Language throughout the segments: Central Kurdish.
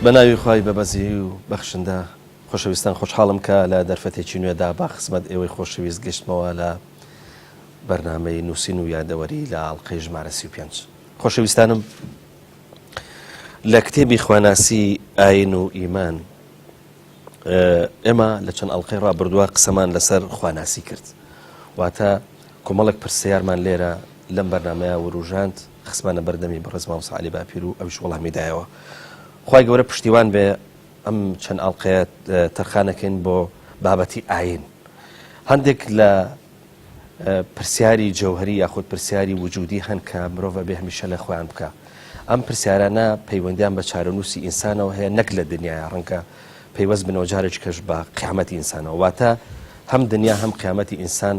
بە ناوی خوای بەبەزەیی و بەخشندە. خۆشەویستان خۆشحاڵم کە لە دەرفەتێکی نوێدا بە خزمەت ئێوەی خۆشەویست گەشتمەوە لە بەرنامەی نووسین و یادەوەری لە ئاڵقەی ژمارە 35. خۆشەویستانم لە کتێبی خواناسی ئاین و ئیمان ئێمە لە چەند ئەڵلقەی ڕابردووە قسەمان لەسەر خواناسی کرد واتە کۆمەڵێک پرسیارمان لێرە لەم بەرنامەیە وروژاند خستمانە بەردەمی بەڕێز مامۆستا عەلی باپیر و ئەویش وەڵامی دایەوە. خوای گەورە پشتیوان بێ ئەم چەند ئەڵقەیە تەرخانەکەین بۆ بابەتی ئاین. هەندێک لە پرسیاری جەوهری یاخود پرسیاری وجودی هەن کە مرۆڤ ئەبێ هەمیشە لە خۆیان بکە. ئەم پرسیارانە پەیوەندیان بە چارەنووسی ئینسانەوە هەیە نەک لە دنیاە ڕەنگە پەیوەست بنەوە جارێکی کەش بە قیامەتی ئینسانەوە واتە هەم دنیا هەم قیامەتی ئینسان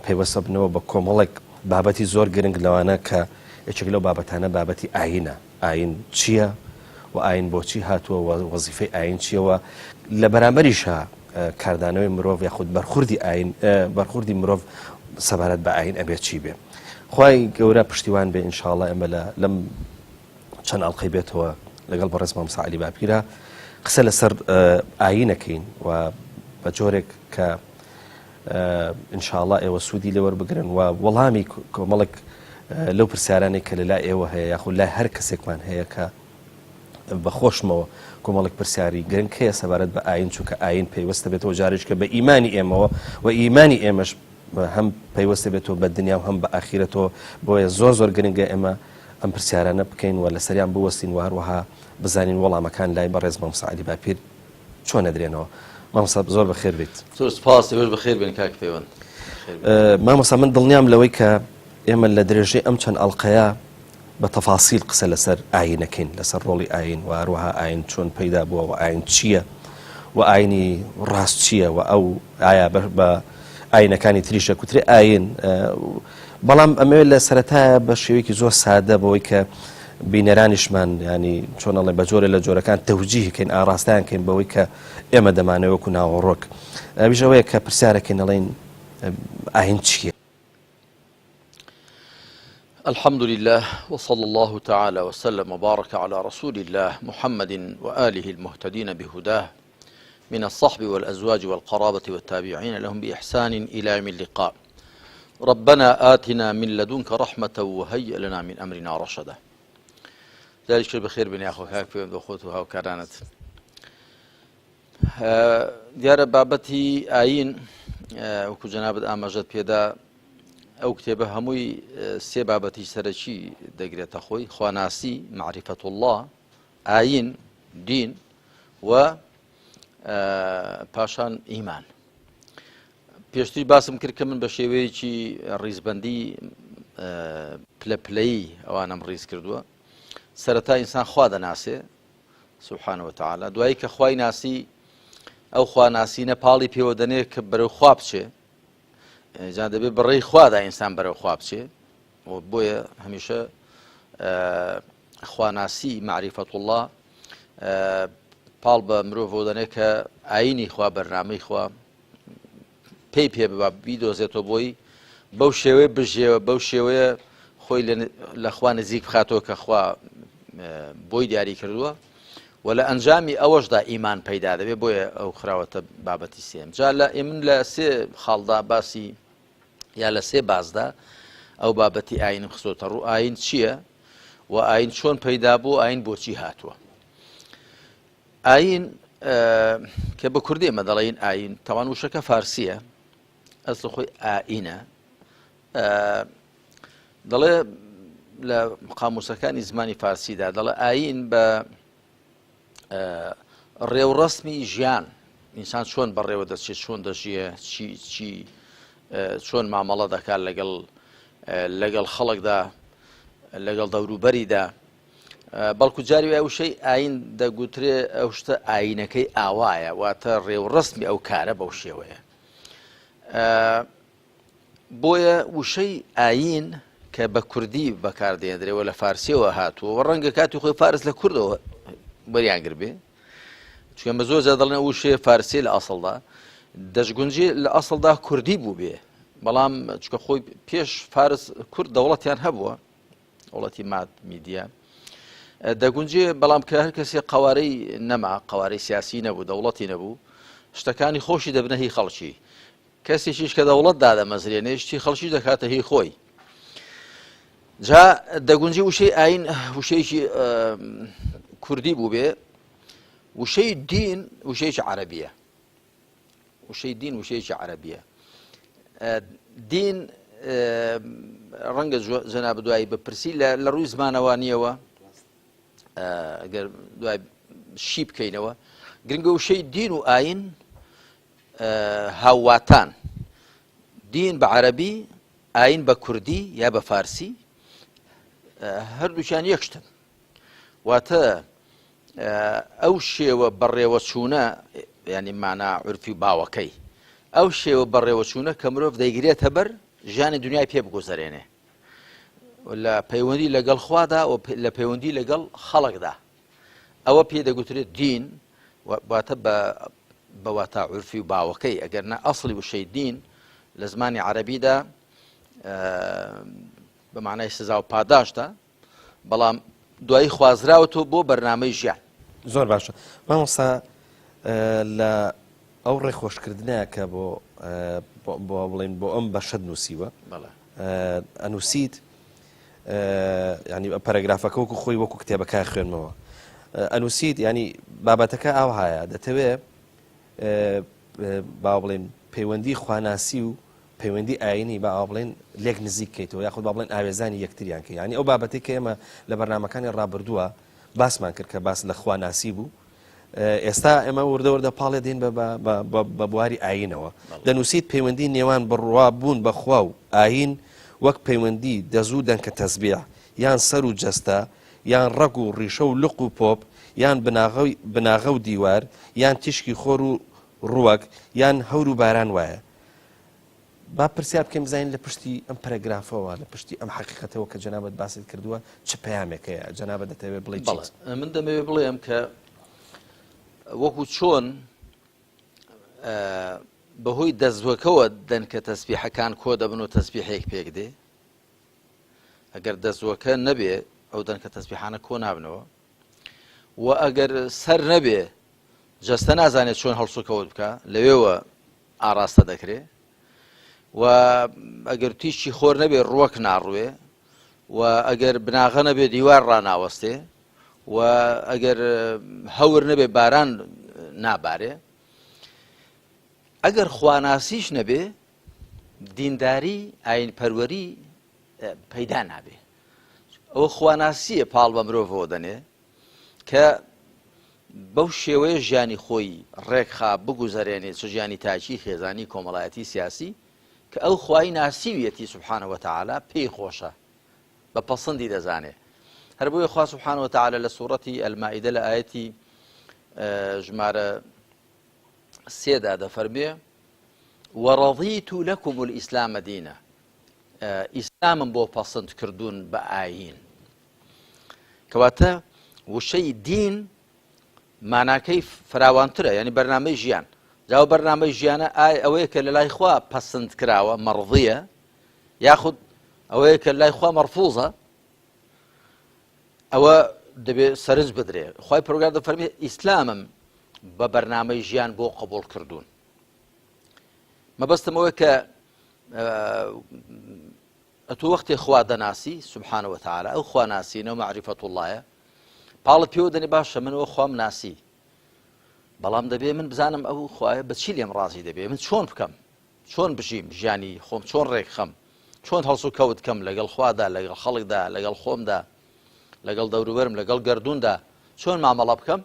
پەیوەستە بنەوە بە کۆمەڵێک بابەتی زۆر گرنگ لەوانە کە یەکێک لەو بابەتانە بابەتی ئایینە، ئایین چییە و ئایین بۆچی هاتووە و وەزیفەی ئایین چییە و لە بەرامبەریشا کاردانەوەی مرۆڤ یاخود بەرخوردی ئایین بەرخوردی مرۆڤ سەبارەت بە ئایین ئەبێت چی بێ. خوای گەورە پشتیوان بێ ئینشاڵڵا ئێمە لە لەم چەند ئەڵقەی بێتەوە لەگەڵ بەڕێز مامۆستا عەلی باپیرە قسە لەسەر ئایینەکەین و بە جۆرێک کە ان شاء اللە ئێوە سوودی لێ وەربگرن و وەڵامی کۆمەڵێک لەو پرسیارانەی کە لەلای ئێوە هەیە یاخود لای هەر کەسێکمان هەیە کە بە خۆشمەوە کۆمەڵێک پرسیاری گرنگ هەیە سەبارەت بە ئاین چونکە ئاین پەیوەستە بێتەوە جارێککە بە ئیمانی ئێمەوە و ئیمانی ئێمەش هەم پەیوەستە بێتەوە بە دنیا و هەم بە ئاخیرەتەوە بۆیە زۆر زۆر گرنگە ئێمە ئەم پرسیارانە بکەین و لەسەریان بوەستین و هەروەها بزانین وەڵامەکان لای بەڕێز مامۆستا عەلی باپیر چۆن ئەدرێنەوە؟ مامۆستا زۆر بەخێر بیت. زۆر سپاس، ئێوەش بەخێر بێن کاک پەیوەند. مامۆستا من دڵنیام لەوەی کە ئێمە لە درێژەی ئەم چەند ئەڵقەیە بە تەفاسیل قسە لەسەر ئایینەکەین، لەسەر ڕۆڵی ئایین و هەروەها ئایین چۆن پەیدا بووە و ئایین چییە و ئایینی ڕاست چییە و ئەو ئایا بە ئایینەکانی تریش دەکوترێ ئایین بەڵام ئەمەوێت لە سەرەتایە بە شێوەیەکی زۆر سادە بەوەی کە بینەرانیشمان ینی چۆن ئەڵێ بە جۆرە لە جۆرەکان تەوجیهکەین ئاراستیان کەین بەوەی کە ئێمە دەمانەوە وەکو ناوەڕۆک ئەویش ئەوەیە کە پرسیارەکەین ئەڵێین ئاین چییە؟ الحمد لله وصلى الله تعالى وسلم وبارك على رسول الله محمد وآله المهتدين بهداه من الصحب والأزواج والقرابة والتابعين لهم بإحسان إلى يوم اللقاء ربنا آتنا من لدنك رحمة وهيئ لنا من أمرنا رشدا جاریش کرد بەخێر بن یاخۆ کاک پێوەند بە خۆت و هاوکارانت دیارە بابەتی ئاین وەکو جەنابەت ئاماژەت پێدا ئەو کتێبە هەمووی سێ بابەتی سەرەکی دەگرێتە خۆی خواناسی معرفەت الله ئاین دین و پاشان ئیمان پێشتری باسم کرد کە من بە شێوەیەکی ڕیزبندی پلە پلەی ئەوانم ڕیز کردووە سەرەتا ئینسان خوا دەناسێ سبحانه وتعالى دوایی کە خوای ناسی ئەو خوا ناسینە پاڵی پێوە دەنێ کە بەرەو خوا بچێ جا دەبێ بڕێی خوادا ئینسان بەرەو خوا بچێ و بۆیە هەمیشە خواناسی معرفەت الله پاڵ بە مرۆڤەوە دەنێ کە ئاینی خوا بەرنامەی خوا پێی پێ ببا بیدۆزێتەوە بۆی بەو شێوەیە بژێوە بەو شێوەیە خۆی لە خوا نزیک بخاتەوە کە خوا بۆی دیاری کردووە و لە ئەنجامی ئەوەشدا ئیمان پەیدا دەبێت بۆیە ئەو خراوەتە بابەتی سێم جا لە ئێمن لە سێ خاڵدا باسی یا لە سێ بازدا ئەو بابەتی ئاینم خستۆتە ڕوو ئاین چییە و ئاین چۆن پەیدا بوو ئاین بۆچی هاتووە ئاین کە بە کوردی ئێمە دەڵێین ئاین تاوان وشەکە فارسیە ئەسڵ خۆی ئاینە دەڵێ لە قاموسەکانی زمانی فارسیدا دەڵێ ئاین بە ڕێوڕەسمی ژیان ئینسان چۆن بەڕێوە دەچێت چۆن دەژیە چی چی چۆن مامەڵە دەکات لەگەڵ لەگەڵ خەڵکدا لەگەڵ دەوروبەریدا بەڵکو جاری وایە وشەی ئاین دەگوترێ ئەو شتە ئاینەکەی ئاوایە واتە ڕێوڕەسمی ئەو کارە بەو شێوەیە بۆیە وشەی ئاین کە بە کوردی بەکاردێنرێەوە لە فارسیەوە هاتووە و ڕەنگە کاتی خۆی فارس لە کوردەوە بەریانگر بێ چونکە بە زۆر جار دەڵێن ئەو وشەیە فارسیە لە ئەسڵدا دەشگونجێ لە ئەسڵدا کوردی بوو بێ بەڵام چکە خۆی پێش فارس کورد دەوڵەتیان هەبووە دەوڵەتی ماد میدیا. دەگونجێ بەڵام کە هەر کەسێ قوارەی نەما قوارەی سیاسی نەبوو دەوڵەتی نەبوو شتەکانی خۆشی دەبنە هی خەڵکی کەسێکیش کە دەوڵەت دادەمەزرێنێ شتی خەڵکی دەکاتە هی خۆی جا دەگونجی وشەی ئاین وشەیەکی کوردی بوو بێ وشەی دین وشەیەکی عەربیە وشەی دین وشەیەکی عەربیە دین ڕەنگە جەناب دوایی بپرسی لە ڕووی زمانەوانیەوە گەر دوای شی بکەینەوە گرنگە وشەی دین و ئاین هاوواتان دین بە عەربی ئاین بە کوردی یا بە فارسی هەردووکیان یەکشتن واتە ئەو شێوە بەڕێوەچوونە ینی مانا عورفی باوەکەی ئەو شێوە بەڕێوەچوونە کە مرۆڤ دەیگرێتە بەر ژیانی دنیای پێ بگوزەرێنێ لە پەیوەندی لەگەڵ خوادا و لە پەیوەندی لەگەڵ خەڵکدا ئەوە پێ دەگوترێت دین واتە بە بە واتا عورفی و باوەکەی ئەگەر نە ئەسڵی وشەی دین لە زمانی عەرەبیدا بە معنای سزا و پاداشتە بەڵام دوایی خوازراوەتەوە بۆ بەرنامەی ژیان. زۆر باشە مامۆستا لە ئەو ڕێخۆشکردنە کە بۆ بۆ بڵین بۆ ئەم بەشەت نووسیوە ئەنووسیت ینی پەرەگرافەکە وەکو خۆی وەکو کتێبەکە خوێنمەوە ئەنووسیت ینی بابەتەکە ئاوهایە دەتەوێ با بڵێن پەیوەندی خواناسی و پەیوەندی ئاینی با ئاوا بڵێین لێک نزیک کەیتەوە یاخود با بڵێن ئاوێزانی یەکتریان کەی یانی ئەو بابەتەی کە ئێمە لە بەرنامەکانی ڕابردووە باسمان کرد کە باس لە خواناسی بوو ئێستا ئێمە وردە وردە پاڵێ دێن بە بواری ئاینەوە دەنووسیت پەیوەندی نێوان بڕوا بوون بەخوا و ئاین وەک پەیوەندی دەزوو دەنکە تەزبیع یان سەر و جەستە یان ڕەگ و ڕیشە و لق و پۆپ یان بناغە و دیوار یان تیشکی خۆر و ڕووەک یان هەور و باران وایە با پرسیار بکەین بزانین لە پشتی ئەم پەرەگرافەوە، لە پشتی ئەم حەقیقەتەوە کە جەنابت باست کردووە چ پەیامێک هەیە؟ جەنابت دەتەوێت بڵێی چیت؟ بەڵێ، من دەمەوێت بڵێم کە وەکو چۆن بەهۆی دەزوەکەوە دەنکە تەسبیحەکان کۆ دەبن و تەسبیحێک پێک دێ، ئەگەر دەزوەکە نەبێ ئەو دەنکە تەسبیحانە کۆ نابنەوە و ئەگەر سەر نەبێ جەستە نازانێت چۆن هەڵسوکەوت بکە لەوێوە ئاڕاستە دەکرێ و ئەگەر تیشکی خۆر نەبێ ڕوەک ناڕوێ و ئەگەر بناغە نەبێ دیوار ڕاناوەستێ و ئەگەر هەور نەبێ باران نابارێ ئەگەر خواناسیش نەبێ دینداری ئاین پەروەری پەیدا نابێ ئەوە خواناسیە پاڵ بە مرۆڤەوە دەنێ کە بەو شێوەیە ژیانی خۆی ڕێکخا بگوزەرێنێ چ ژیانی تاکی خێزانی کۆمەڵایەتی سیاسی کە ئەو خوای ناسیویەتی سبحانە وتعالی پێی خۆشە بە پەسەندی دەزانێ هەر بۆیە خوا سبحانە وتعالی لە سوڕەتی المائدە لە ئایەتی ژمارە سێدا دەفەرمێ وەڕەضیت لەکم الئیسلام دینە ئیسلامم بۆ پەسند کردوون بە ئایین کەواتە وشەی دین ماناکەی فراوانترە یعنی بەرنامەی ژیان جاو بەرنامەی ژیانە ئای ئەوەیە کە لە لای خوا پەسند کراوە مەڕضیە یاخود ئەوەیە کە لای خوا مەرفوزە ئەوە دەبێت سەرنج بدرێ خی پرۆگرام دەفەرمی ئیسلامم بە بەرنامەی ژیان بۆ قبول کردوون مەبەستم ئەوەیە کە ئەتۆ وەختێ خوا دەناسی سبحانە وتعالی ئەو خوا ناسینە و معرفەت اللهە پاڵت پێوە دەنێ باشە من ئەوە خوام ناسی بەڵام دەبێ من بزانم ئەو خوایە بەچی لێم ڕازی دەبێ من چۆن بکەم چۆن بژیم ژیانی خۆم چۆن ڕێکخەم چۆن هەڵسو کەوت کەم لەگەڵ خوادا لەگەڵ خەڵکدا لەگەڵ خۆمدا لەگەڵ دەوروبەرم لەگەڵ گردوندا چۆن مامەڵە بکەم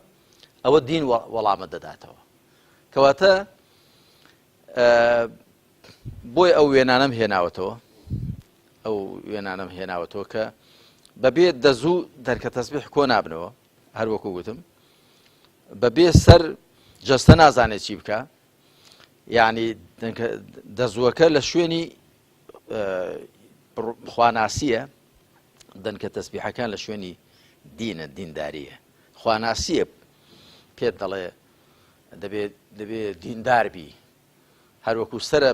ئەوە دین وەڵامە دەداتەوە کەواتە بۆیە ئەو وێنانەم هێناوەتەوە ئەو وێنانەم هێناوەتەوە کە بەبێ دەزوو دەرکە تەسبیح کۆ نابنەوە هەر وەکو گوتم بەبێ سەر جەستە نازانێت چی بکە یعنی دەزووەکە لە شوێنی خواناسیە دەنکە تەسبیحەکان لە شوێنی دینە دینداریە خواناسیە پێت دەڵێ دەبێ دەبێ دیندار بی هەروەکو سەرە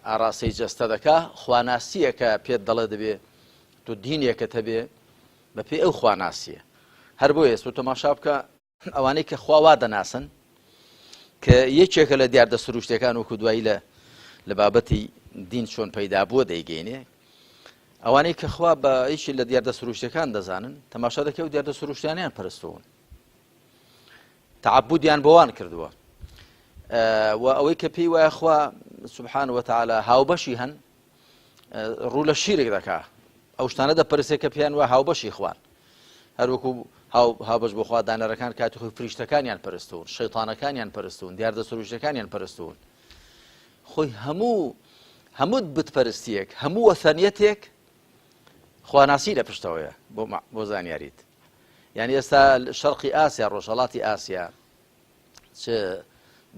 ئاراستەی جەستە دەکا خواناسییە کە پێت دەڵێ دەبێ تۆ دینێکت هەبێ. بەپێی ئەو خواناسیە هەر بۆیە ئێستا تەماشا بکە ئەوانەی کە خوا وا دەناسن کە یەکێکە لە دیاردە سروشتەکان وەکو دوایی لە لە بابەتی دین چۆن پەیدا بووە دەیگەینێ ئەوانەی کە خوا بە یەکی لە دیاردە سروشتەکان دەزانن تەماشا دەکەی و دیاردە سروشتیانیان پەرستون تعبدیان بۆوان کردووە و ئەوەی کە پێی وایە خوا سبحان وتعالى هاوبەشی هەن ڕوو لە شیرک دەکا ئەو شتانە دەپەرسێ کە پێیان وە هاوبەشی خوان هەروەکو هاوبەش بۆ خوا دانەرەکان کاتی خۆی فریشتەکانیان پەرستون شەیتانەکانیان پەرستون دیاردە سروشتەکانیان پەرستون خۆی هەموو هەموو بتپەرستیەک هەموو وەثەنیەتێک خواناسی لە پشتەوەیە بۆ بۆ زانیاریت یعنی ئێستا شەرقی ئاسیا ڕۆژهڵاتی ئاسیا چ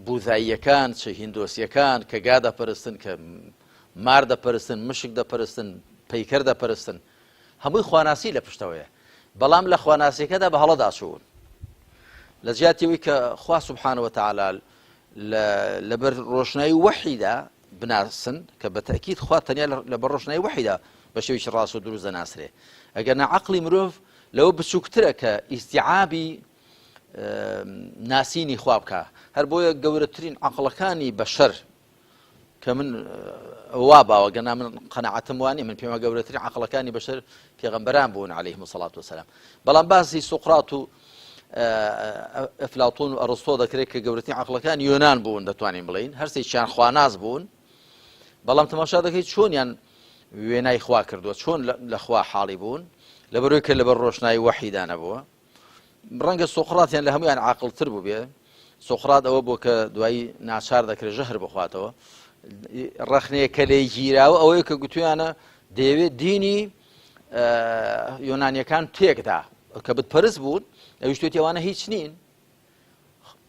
بوزاییەکان چ هیندۆسیەکان کە گا دەپەرستن کە مار دەپەرستن مشک دەپەرستن پەیکەر دەپەرستن هەمووی خواناسی لە پشتەوەیە بەڵام لە خواناسیەکەدا بە هەڵەدا چوون لە جیاتیەوەی کە خوا سبحانە وتعالی لەبەر ڕۆشنایی وەحیدا بناسن کە بە تەکیید خوا تەنیا لەبەر ڕۆشنایی وەحیدا بە شێوەیەکی ڕاست و دروست دەناسرێ ئەگەر نا عەقڵی مرۆڤ لەوە بچووکترە کە ئیستیعابی ناسینی خوا بکا هەر بۆیە گەورەترین عقلەکانی بەشەر کە من وا باوە گەنا من قەنەعەتم وانی من پێمە گەورەترین عقلەکانی بەشەر پێغەمبەران بوون عليهلەیهم وسڵات وسلام بەڵام باسی سوقرات و ئەفلاتون و ئەرستۆ دەکرێت کە گەورەترین عقلەکان یۆناان بوون دەتوانین بڵین هەرسێکیان خواناس بوون بەڵام تەماشا دەکەیت چۆنیان وێنای خوا کردووە چۆن لە خوا حاڵی بوون لەبەرەوەی کە لەبەر ڕۆشنایی وەحیدا نەبووە ڕەنگە سۆقراتیان لە هەمویان عاقڵتر بووبێ سۆقرات ئەوە بۆ کە دوایی ناچار دەکرێت ژەهر بخواتەوە ڕەخنەیە کە لێ گیراوە ئەوەیە کە گوتویانە دەیەوێت دینی یۆنانیەکان تێکدا کە بتپەرست بوون ئەویش توێتی ئەوانە هیچ نین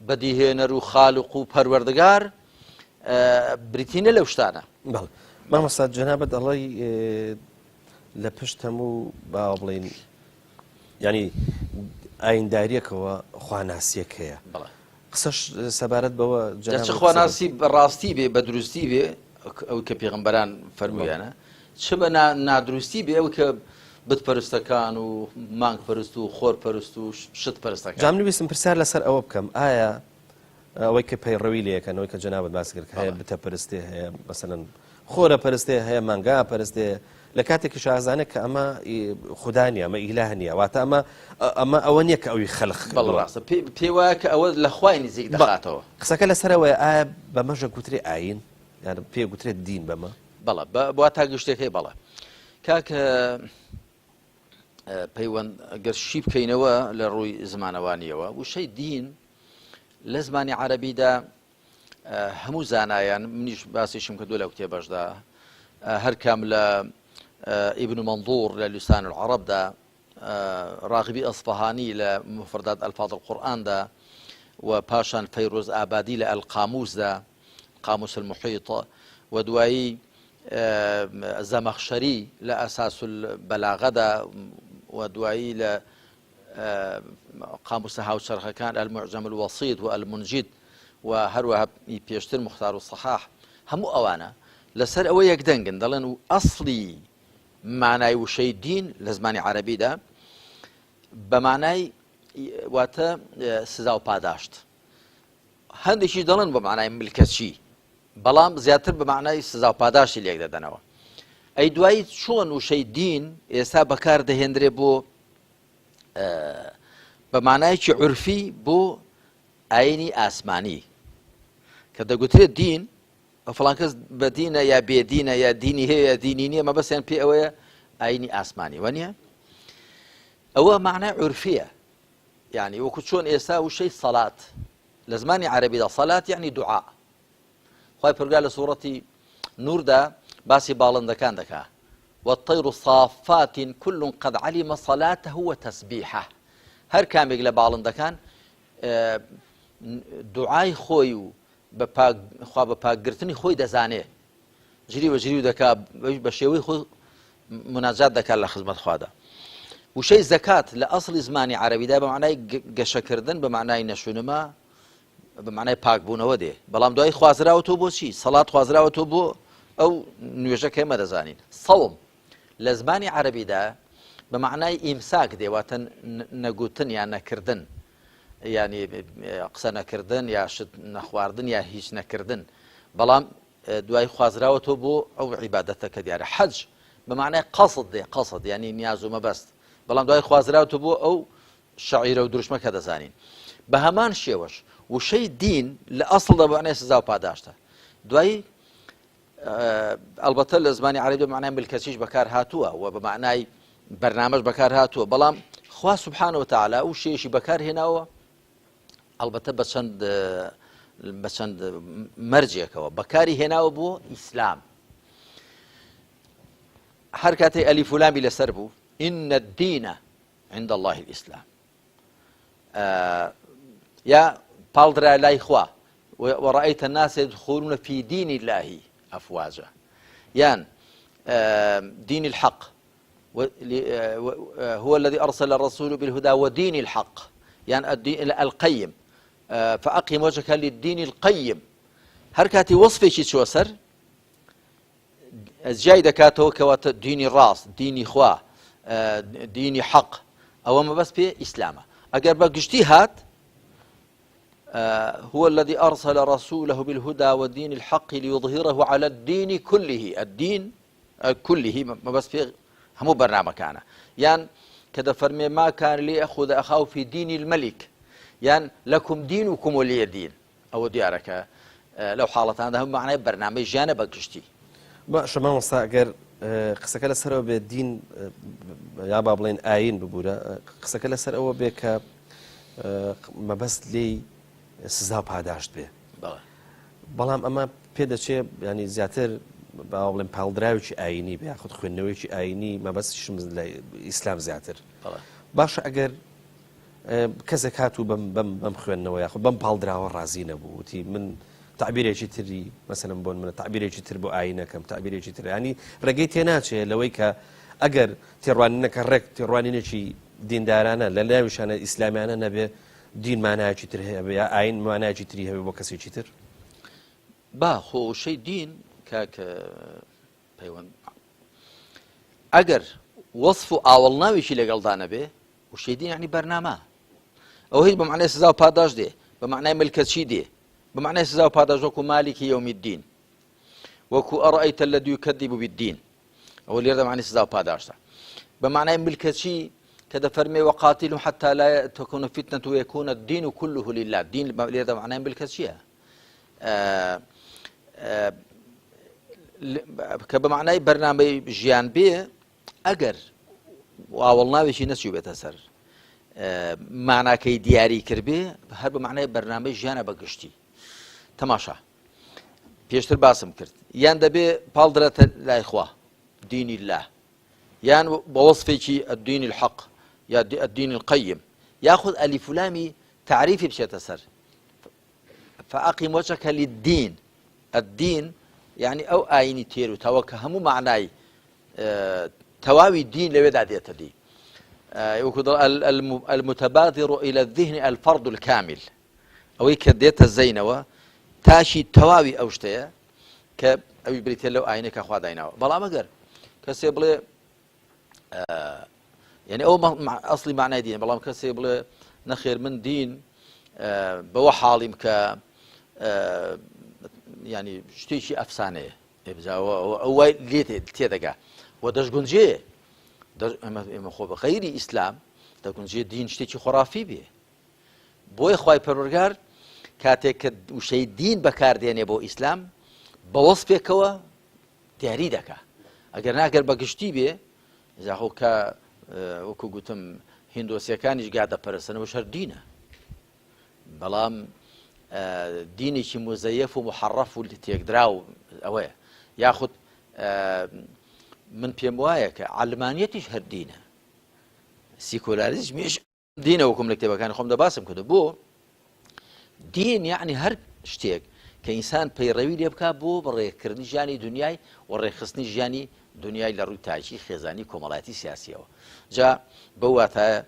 بەدیهێنەر و خالق و پەروەردگار بریتینە لەو شتانە. بەڵێ مامۆستا جەنابت ئەڵێی لە پشت هەموو باوە بڵین ینی ئاینداریەکەوە خواناسیەک هەیە قسەش سەبارەت بەوە جا چ خواناسی بە ڕاستی بێ بە دروستی بێ ئەو کە پێغمبەران فەرموویانە چ بە نادروستی بێ ئەو کە بت پەرستەکان و مانگ پەرست و خۆر پەرست و شت پەرستەکان. جا من ویستم پرسیار لەسەر ئەوە بکەم ئایا ئەوەی کە پەیڕەوی لێ ئەکەن ئەوەی کە جەنابت باس کرد هەیە بتە پەرستێ هەیە مەسەلەن خۆرە پەرستێ هەیە مانگا پەرستێ لە کاتێکی شازانە کە ئەمە خودا نییە ئەمە ئیلاه نییە واتە ئەمە ئەمە ئەوە نییە کە ئەوی خەلق بەڵێ ڕاستە پێ وایە کە ئەوە لە خوای نزیک دەخاتەوە. قسەکە لەسەرەوەیە ئایا بەمەشە گوترێ ئایین یان پێ گوترێت دین بەمە؟ بەڵێ بە واتا گشتەکەی بەڵێ کاک پەیوەند گەر شی بکەینەوە لە ڕووی زمانەوانیەوە وشەی دین لە زمانی عەربیدا هەموو زانایان منیش باسیشم کردو لە کتێبەشدا هەر کام لە ئیبن منظور لە لسان العربدا ڕاغبی ئەسفەهانی لە مفردات الفاظ القرآندا و پاشان فەیروز ئابادی لە القاموسدا قاموس المحیط و دوایی زەمەخشەری لە ئەساس البلاغەدا و دوایی لە قاموسە هاوچەرخەکان المعجم الوسيط و المنجد و هەروەها پێشتر مختار الصحاح هەموو ئەوانە لەسەر ئەوە یەکدەنگن دەڵێن و ئەسڵی مانای وشەی دین لە زمانی عەرەبیدا بە مانای واتە سزا و پاداشت هەندێکی دەڵێن بە مانای ملکەچی بەڵام زیاتر بە مانای سزا و پاداشتی لێک دەدەنەوە ئەی دوایی چۆن وشەی دین ئێستا بەکار دەهێنرێ بۆ بە مانایەکی عورفی بۆ ئاینی ئاسمانی کە دەگوترێت دین فڵان کەس بە دینە یا بێدینە یا دینی هەیە یا دینی نییە مەبەستیان پێ ئەوەیە ئاینی ئاسمانی وە نییە ئەوە معنای عورفیە یعنی وەکو چۆن ئێستا وشەی سەلات لە زمانی عەربیدا سەلات یعنی دوعا خوای پەروەردگار لە سوڕەتی نوردا باسی باڵندەکان دەکا والطیر صافات كل قد علم صلاته وتسبیحه هەر کامێک لە باڵندەکان دوعای خۆی و بە پاک خوا بە پاکگرتنی خۆی دەزانێ جری بە جری و دەکا بە شێوەی خۆی مناجات دەکات لە خزمەت خوادا وشەی زەکات لە ئەسڵی زمانی عەرەبیدا بە معنای گەشەکردن بە معنای نەشونما بە معنای پاکبوونەوە دێ بەڵام دوایی خوازراوە تۆ بۆچی سەڵات خوازراوە تۆ بۆ ئەو نوێژەکە ئێمە دەزانین سەوم لە زمانی عەرەبیدا بە مەعنای ئیمساک دێ واتە نەگوتن یا نەکردن یانی قسە نەکردن یا شت نەخواردن یا هیچ نەکردن بەڵام دوای خوازراوەتەوە بۆ ئەو عیبادەتە کە دیارە حەج بە معنای قەسد دێ قەسد ینی نیاز و مەبەست بەڵام دوای خوازراوەتە بۆ ئەو شەعیرە و دروشمە کە دەزانین بە هەمان شێوەش وشەی دین لە ئەسڵدا بە معنای سزا و پاداشتە دوایی ئەڵبەتە لە زمانی عەرەبی بە معنای ملکەچیش بەکار هاتووە و بە معنای بەرنامەش بەکار هاتووە بەڵام خوا سبحانە وتعالی ئەو شێشی بەکار هێناوە ئەڵبەتە بە چەند بە چەند مەرجێکەوە بەکاری هێناوە بۆ ئیسلام هەر کاتێ ئەلیف و لامی لەسەر بوو إن الدين عند الله الإسلام یا پاڵدرا لای خوا ورأيت الناس يدخلون في دين الله أفواجا یان دين الحق هو الذي أرسل الرسول بالهدى ودين الحق یان الدين القيم فأقم وجهك للدين القيم هەر کاتی وەصفێکی چوە سەر جیای دەکاتەوە کەواتە دینی ڕاست دینی خوا دینی حەق ئەوە مەبەست پێ ئیسلامە ئەگەر بە گشتی هات هو الذي أرسل رسوله بالهدى ودين الحق ليظهره على الدين كله الدين كله مەبەست پێ هەموو بەرنامەکانە یان کە دەفەرمێ ما كان ليأخذ أخاه في دين الملك یان لكم دينكم ولي دين ئەوە دیارە کە لەو حاڵەتاندا هەموو مەعنای بەرنامەی ژیانە بە گشتی. باشە مامۆستا ئەگەر قسەکە لەسەرەوە بێت دین یا با بڵێن ئاین ببوورە قسەکە لەسەر ئەوە بێ کە مەبەست لێی سزا و پاداشت بێ بەڵام ئەمە پێدەچێ ینی زیاتر با بڵێن پاڵدراوێکی ئاینی بێ یاخود خوێندنەوەیەکی ئاینی مەبەستیشم لە ئیسلام زیاتر باشە ئەگەر کەسێک هات و بەم بەم بەم خوێندنەوە یاخود بەم پاڵدراوە ڕازی نەبوو وتی من تعبیرێکی تری مەسەلەن بۆن منە تعبیرێکی تر بۆ ئاینەکەم تعبیرێکی تر ینی ڕێگەی تێناچێ لەوەی کە ئەگەر تێڕوانینەکە ڕێک تێڕوانینێکی دیندارانە لە ناویشانە ئیسلامیانە نەبێ دین مانایەکی تر هەیە یا ئاین مانایەکی تری هەبێ بۆ کەسێکی تر با خۆ وشەی دین کاک پەیوەند ئەگەر وەصف و ئاوەڵناوێکی لەگەڵدا نەبێ وشەی دین یعنی بەرنامە ئەو هیچ بە معنای سزا و پاداش دێ بە معنای ملکەچی دێ بە معنای سزا و پاداش وەکو مالکی یوم الدین وەکو ئەڕأیت الذی یکذب بالدین ئەوە لێرە معنی سزا و پاداشتە بە معنای ملکەچی کە دەفەرمێ وقاتل حتى لا تكون فتنة ويكون الدين كله لله دین لێرە معنای ملکەچیە کە بە معنای بەرنامەی ژیان بێ ئەگەر ئاوەڵناوێکی نەچووبێتە سەر ماناکەی دیاری کردبێ هەر بە معنای بەرنامەی ژیانە بە گشتی تەماشا پێشتر باسم کرد یان دەبێ پاڵدرێتە لای خوا دینی الله یان بە وەصفێکی الدین الحق یا الدین القیم یاخود ئەلیفلامی تعریفی بچێتە سەر فأقم وجهك للدين الدين یعنی ئەو ئاینی تێر و تەوە کە هەموو معنای تەواوی دین لەوێدا دێتە دی وەکو المتبادر إلى الذهن الفرد الكامل ئەوەی کە دێتە زەینەوە تاشی تەواوی ئەو شتەیە کە ئەوی بریتە لەو ئاینە کە خوا دایناوە بەڵام ئەگەر کەسێ بڵێ یعنی ئەو ئەسڵی معنای دین بەڵام کەسێ بڵێ نەخێر من دین بەوە حاڵیم کە ینی شتێکی ئەفسانەیە ئەو وای لێ تێدەگا و دەشگونجێ ئێمە خۆ بە غەیری ئیسلام دەگونجێ دین شتێکی خۆرافی بێ بۆیە خوای پەروەردگار کاتێک کە وشەی دین بەکاردێنێ بۆ ئیسلام بە وەسفێکەوە دیاری دەکا ئەگەر ناگەر بە گشتی بێ زاخۆ کە وەکو گوتم هندۆسیەکانیش گا دەپەرستنەوە شەر دینە بەڵام دینێکی مزەیەف و محڕەف و تێکدرا و ئەوەیە یاخود من پێم وایە کە عەلمانیەتیش هەر دینە سیکۆلاریزمیش دینە وەکم لە کتێبەکانی خۆمدا باسم کردو بۆ دین یعنی هەر شتێک کە ئینسان پەیڕەوی لێ بکات بۆ بەڕێکردنی ژیانی دنیای و ڕێکخستنی ژیانی دنیای لە ڕووی تاکی خێزانی کۆمەڵایەتی سیاسیەوە جا بەو واتایە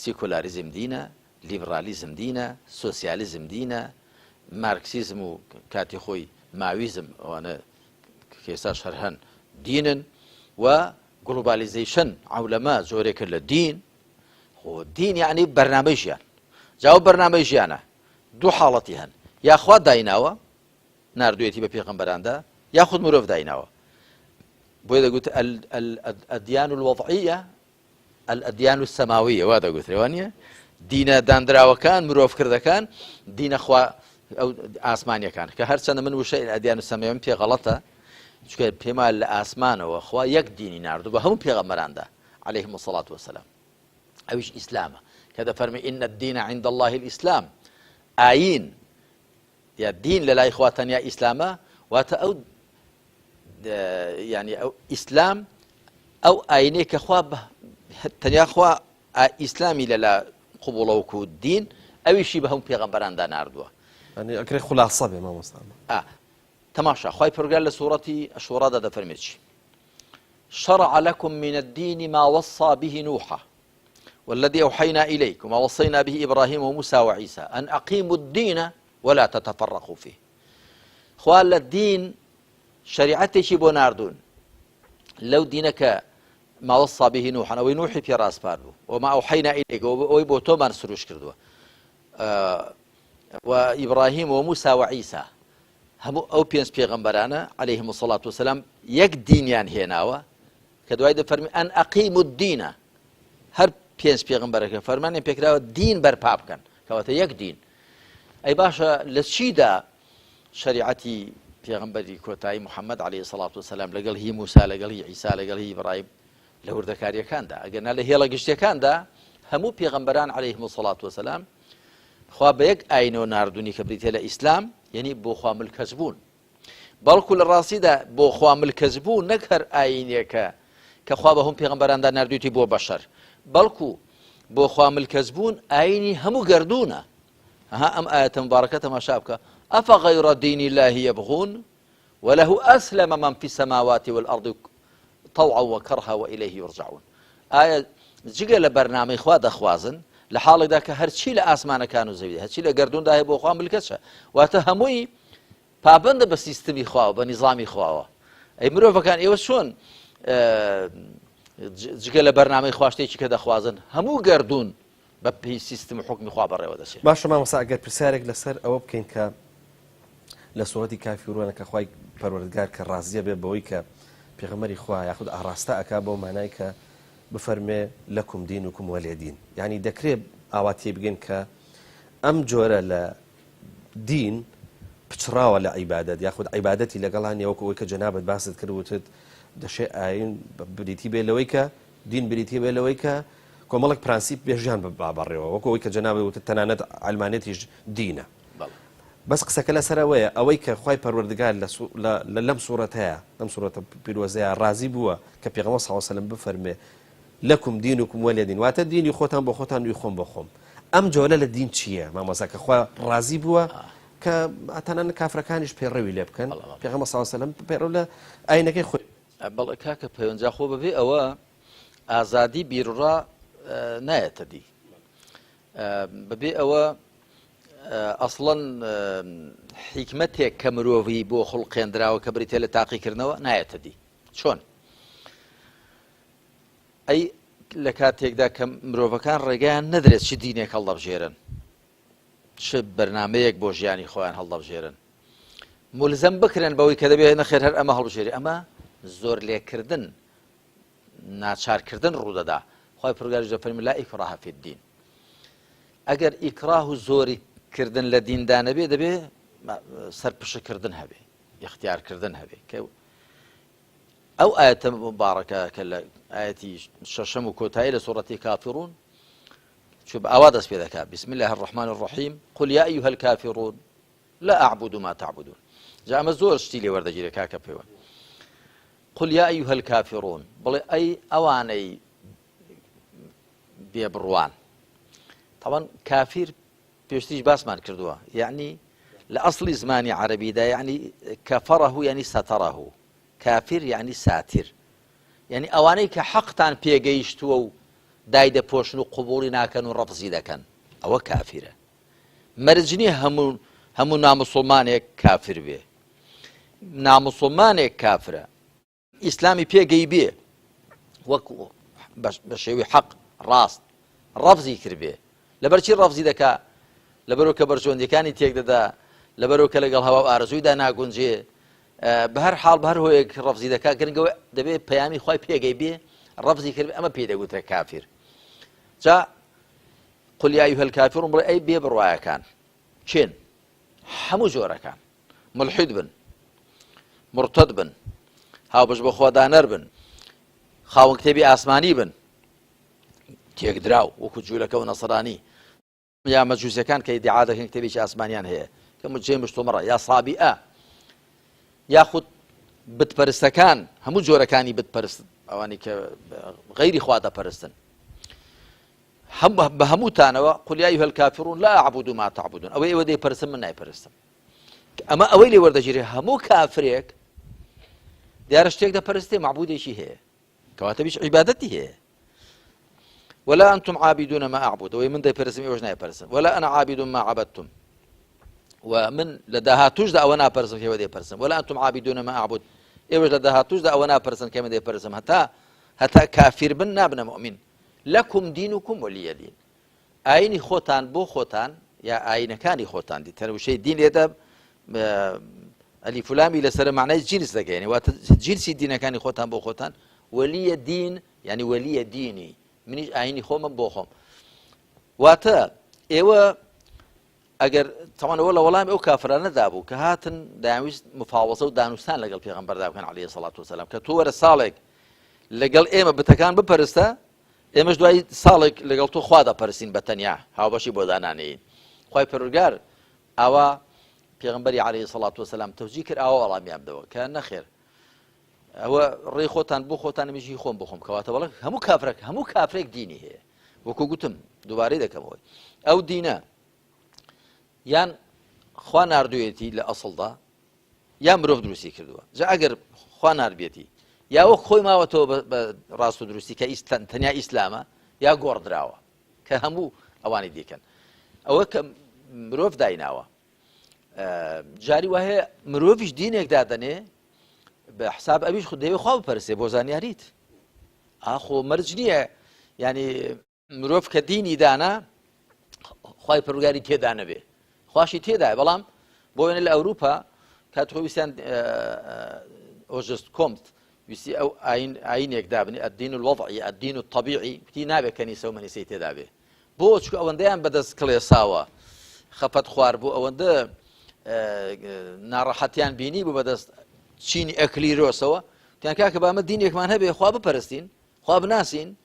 سیکۆلاریزم دینە لیبرالیزم دینە سۆسیالیزم دینە مارکسیزم و کاتی خۆی ماویزم ئەوانە کێساش هەر هەن دینن و. Globalization، عەولەمە، جۆرێکە لە دین، خۆ دین یعنی بەرنامەی ژیان. جا ئەو بەرنامەی ژیانە دوو حاڵەتی هەن، یا خوا دایناوە، ناردوویەتی بە پێغەمبەراندا، یاخود مرۆڤ دایناوە. بۆیە دەگوت الأديان الوضعية الأديان السماوية وا دەگوترێ وا نییە؟ دینە داندراوەکان مرۆڤکردەکان دینە خوا ئەو ئاسمانیەکان کە هەرچەندە من وشەی الأديان السماوية پێ غەڵەتە چونکە پێما لە ئاسمانەوە خوا یەک دینی ناردو بە هەموو پێغەمبەراندا عليهم الصلاة والسلام ئەویش ئیسلامە کە دەفەرمی إن الدين عند الله الإسلام ئاین یا دین لە لای خوا تەنیا ئیسلامە واتە ئەو یعنی ئەو ئیسلام ئەو ئاینەی کە خوا تەنیا خوا ئیسلامی لەلا قوبوڵەوەکو دین ئەویشی بە هەموو پێغەمبەراندا ناردووە ئەکرێ خلاصە بێ مامۆستا تەماشا خوای پەروەردگار لە سوڕەتی الشورادا دەفەرمێت چی شرع لكم من الدين ما وصى به نوحا والذي أوحينا إليك وما وصينا به إبراهيم وموسى وعيسى أن أقيموا الدين ولا تتفرقوا فيه خوا لە دین شریعەتێکی بۆ ناردوون لەو دینە کە ما وصى به نوحا ئەوەی نوحی پێ ڕاسپارد بوو وما أوحينا إليك ئەوەی بۆ تۆمان سروش کردووە و ئیبراهیم و موسا و عیسا هەموو ئەو پێنج پێغەمبەرانە علیهم الصلاة والسلام یەک دینیان هێناوە کە دوای دەفەرمی ئەن ئەقیم الدینە هەر پێنج پێغەمبەرەکە فەرمانیان پێکراوە دین بەرپا بکەن کەواتە یەک دین ئەی باشە لە چیدا شریعەتی پێغەمبەری کۆتایی محەممەد عليه الصلاة والسلام لەگەڵ هی موسا لەگەڵ هی عیسا لەگەڵ هی ئیبراهیم لە وردەکاریەکاندا ئەگەر نا لە هێڵە گشتیەکاندا هەموو پێغەمبەران علیهم الصلاة والسلام خوا بە یەک ئاینەوە ناردونی کە بریتە لە ئیسلام یعنی بۆ خوا ملکەچ بوون بەڵکو لە ڕاستیدا بۆ خوا ملکەچ بوون نەک هەر ئاینێکە کە خوا بە هەم پێغەمبەراندا ناردوویەتی بۆ بەشەر بەڵکو بۆ خوا ملکەچ بوون ئاینی هەموو گەردوونە ها ئەم ئاەتە مبارەکە تەماشا بکە ئەفغەیرە دین الله يبغون وله أسلم من في السماوات والأرض طوعا وكرها وإليه يرجعون ئایا جگە لە بەرنامەی خوا دەخوازن لە حاڵێکدا کە هەرچی لە ئاسمانەکان و زەوی هەرچی لە گەردووندا هەیە بۆ خوا ملکەچە واتە هەمووی پابەندە بە سیستمی خواوە بە نیزامی خواوە ئەی مرۆڤەکان ئێوە چۆن جگە لە بەرنامەی خوا شتێکی کە دەخوازن هەموو گەردوون بە پێی سیستم و حوکمی خوا بەڕێوە دەچێ. باشە مامۆستا ئەگەر پرسیارێک لەسەر ئەوە بکەین کە لە سوڕەتی کافیرونە کە خوای پەروەردگار کە ڕازیە بێ بەوەی کە پێغەمبەری خوا یاخود ئاڕاستە ئەکا بەو مانای کە بفەرمێ لەکم دینکم وەلی دین یعنی دەکرێ ئاوا تێبگەین کە ئەم جۆرە لە دین پچڕاوە لە عیبادەت یاخود عیبادەتی لەگەڵا نیە وەکو ئەوەی کە جەنابت باست کرد وتت دەشێ ئاین بریتی بێ لەوەی کە دین بریتی بێ لەوەی کە کۆمەڵێک پرەنسیپ بێ ژیان ببا بەڕێوە وەکو ئەوەی کە جەنابت وتت تەنانەت عەلمانێتیش دینە بەس قسەکە لەسەر ئەوەیە ئەوەی کە خوای پەروەردگار لە لەم سوڕەتەیە لەم سوڕەتە پیرۆزەیە ڕازی بووە کە پێغەمبەر صلی الله علیه و سلم بفەرمێ لەکم دینکم وەلی دین واتە دینی خۆتان بۆ خۆتان وی خۆم بۆ خۆم ئەم جۆرە لە دین چییە مامۆستا کە خوا ڕازی بووە کە تەنانەت کافرەکانیش پەیڕەوی لێ بکەن پێغەمبەر صلی الله علیه و سلم پەیڕەو لە ئاینەکەی خۆی بەڵێ کاکە پەیوەند جا خۆ بەبێ ئەوە ئازادی بیروڕا نایەتە دی بەبێ ئەوە ئەسڵەن حیکمەتێک کە مرۆڤی بۆ خوڵقێندراوە کە بریتە لە تاقیکردنەوە نایەتە دی چۆن ئەی لە کاتێکدا کە مرۆڤەکان ڕێگەیان نەدرێت چ دینێک هەڵدەبژێرن چ بەرنمەیەک بۆ ژیانی خۆیان هەڵدەبژێرن ملزم بکرێن بەوەی کە دەبێت نەخێر هەر ئەمە هەڵبژێری ئەمە زۆر لێکردن ناچارکردن ڕوودەدا خوای پەروەردگاریش دەفەرمێ لا اکراه فی الدین ئەگەر ئیکراه و زۆری کردن لە دیندا نەبێ دەبێ سەرپشکردن هەبێ اختیارکردن هەبێ کە ئەو ئاەتە مبارەکە کە لە ئاەتی شەشەم و کۆتایی لە سوڕەتی کافرون چ بە ئاوا دەست پێ دەکات بسم الله الرحمن الرحیم قل يا أيها الكافرون لا أعبد ما تعبدون جا ئەمە زۆر شتی لێ وەردەگیرێ کاکە پێوە قل یا ایها الکافرون بڵێ ئەی ئەوانەی بێبڕوان طبعا کافیر پێشتریش باسمان کردووە یعنی لە ئەسڵی زمانی عەربیدا یعنی کەفەرە یعنی ستره کافر یعنی ساتر یعنی ئەوانەی کە حەقتان پێگەیشتووە و دایدەپۆشن و قوبوڵی ناکەن و ڕەفزی دەکەن ئەوە کافرە مەرج نییە هەموو هەموو نامسوڵمانێک کافر بێ نامسوڵمانێک کافرە ئیسلامی پێگەی بێ. وەک بە شێوی حەق ڕاست ڕەفزی کردبێ لەبەرچی ڕەفزی دەکا لەبەرو کە بەرژەوەندیەکانی تێک دەدا لەبەرو کە لەگەڵ هەوا و ئارەزوویدا ناگونجێ بە هەر حاڵ بە هەر هۆیەک ڕەفزی دەکا گرنگەوە دەبێ پەیامی خوای پێگەی بێ ڕەفزی کرد ئەمە پێی دەگوترێ کافر جا قل یا ایها الکافرون بڵێ ئەی بێ بڕوایەکان کێن هەموو جۆرەکان ملحید بن مرتد بن هاوبەش بە خۆدانەر بن خاوەن کتێبی ئاسمانی بن تێکدراو وەکو جوولەکە و نەسرانی یا مەجوسەکان کە ئیدعا دەکەن کتێبێکی ئاسمانیان هەیە کە مجێ مشتومڕە یا سابیئە یاخود بتپەرستەکان هەموو جۆرەکانی بتپەرست ئەوانی کە غەیری خوا دەپەرستن بە هەمووتانەوە قل یا ایها الکافرون لا اعبد ما تعبدون ئەوەی ئێوە دەیپەرستن من نایپەرستم ئەمە ئەوەی لێ وەردەگیرێ هەموو کافرێک دیارە شتێک دەپەرستێ معبودێکی هەیە کەواتە بیش عیبادەتی هەیە ولا أنتم عابدون ما أعبد ئەوەی من دەیپەرستم ئێوەش نایپەرستن ولا أنا عابد ما عبدتم و من لە داهاتوشدا ئەوە ناپەرستم کە ئێوە دەیپەرستن ولا أنتم عابدون ما أعبد ئێوەش لە داهاتوشدا ئەوە ناپەرستن کە من دەیپەرستم هەتا هەتا کافر بن نابنە مؤمن لكم دينكم ولي دين ئاینی خۆتان بۆ خۆتان یا ئاینەکانی خۆتان دیتەن وشەی دین لێدە ئەلیف و لامی لەسەر معنای جنس دەگەێنێ واتە جنسی دینەکانی خۆتان بۆ خۆتان ولي دين یعنی ولي ديني منیش ئاینی خۆمم بۆ خۆم واتە ئێوە ئەگەر تەوانەوە لە وەڵامی ئەو کافرانە دابوو کە هاتن داویست مفاوەزە و دانوستان لەگەڵ پێغەمبەردا بکەن علیه الصلاة والسلام کە تۆ وەرە ساڵێک لەگەڵ ئێمە بتەکان بپەرستە ئێمەش دوای ساڵێک لەگەڵ تۆ خوا دەپەرستین بە تەنیا هاوبەشی بۆ دانانێین خوای پەروەردگار ئاوا پێغەمبەری عەلەیهی سەڵات وەسەلام تەوجی کرد ئاوا وەڵامیان بدەوە کە نەخێر ئەوە ڕێی خۆتان بۆ خۆتان مژی خۆم بخۆم کەواتە بەڵێ هەموو کافرێک هەموو کافرێک دینی هەیە وەکو گوتم دووبارەی دەکەمەوەی ئەو دینە یان خوا ناردوێتی لە ئەسڵدا یا مرۆڤ دروستی کردووە جا ئەگەر خوا ناربێتی یا وەک خۆی ماوەتەوە بە ڕاست و دروستی کە تەنیا ئیسلامە یا گۆڕدراوە کە هەموو ئەوانی دیکەن ئەوە کە مرۆڤ دایناوە جاری وایە مرۆڤیش دینێک دادەنێ بە حساب ئەویش خود دەوێ خوا بپەرسێ بۆ زانیاریت ئاخۆ مەرج نییە ینی مرۆڤ کە دینی دانا خوای پەروەردگاری تێدا نەبێ خواشی تێدایە بەڵام بۆ وێنە لە ئەوروپا کات خۆی ویستیان ئۆژست کۆمت ویستی ئەو ئاین ئاینێک دابنی الدین الوضعی الدین الطبیعی وتی نابێ کەنیسە و مەنیسەی تێدا بێ بۆ چکە ئەوەندەیان بەدەست کڵێساوە خەفەت خوار بوو ئەوەندە ناڕەحەتیان بینی بوو بەدەست چینی ئەکلیرۆسەوە تیان کاکە بامە دینێکمان هەبێ خوا بپەرستین خوا بناسین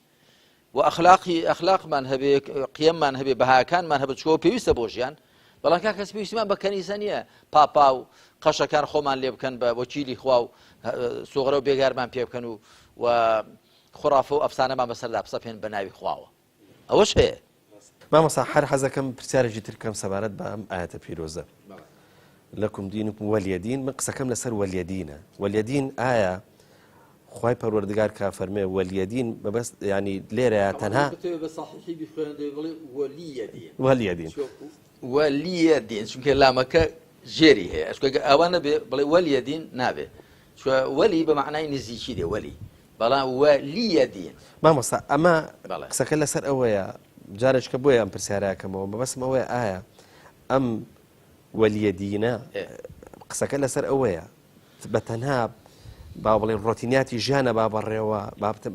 و ئەخلاقی ئەخلاقمان هەبێ قیەممان هەبێ بەهاکانمان هەبێ چوە پێویستە بۆ ژیان بەڵام کاک کەس پێویستمان بە کەنیسە نییە پاپا و قەشەکان خۆمان لێ بکەن بە وەکیلی خوا و سۆغرە و بێگارمان پێ بکەن و و خرافە و ئەفسانەمان بەسەردا بسەپێن بە ناوی خواوە ئەوەش هەیە. مامۆستا هەر حەزەکەم پرسیارێکی تر بکەم سەبارەت بە ئەم ئایەتە پیرۆزە لەکم دینکم وەلیە دین من قسەکەم لەسەر وەلیە دینە وەلیە دین ئایا خوای پەروەردگار کە فەرمێ وەلیە دین مەبەست ینی لێرەیە تەنها وەلیە دین وەلیە دین چونکە لامەکە ژێری هەیە ئەشکە ئەوە نەبێ بڵێ وەلیە دین نابێ چوە وەلی بە معنای نزیکی دێ وەلی بەڵام وەلیە دین مامۆستا ئەمە قسەکە لەسەر ئەوەیە جارێککە بۆیە ئەم پرسیارەکەمەوە مەبەستم ئەوەیە ئایا ئەم وەلیە دینە قسەکە لەسەر ئەوەیە بە تەنها با بڵێن ڕۆتینیاتی ژیانە با بەڕێوە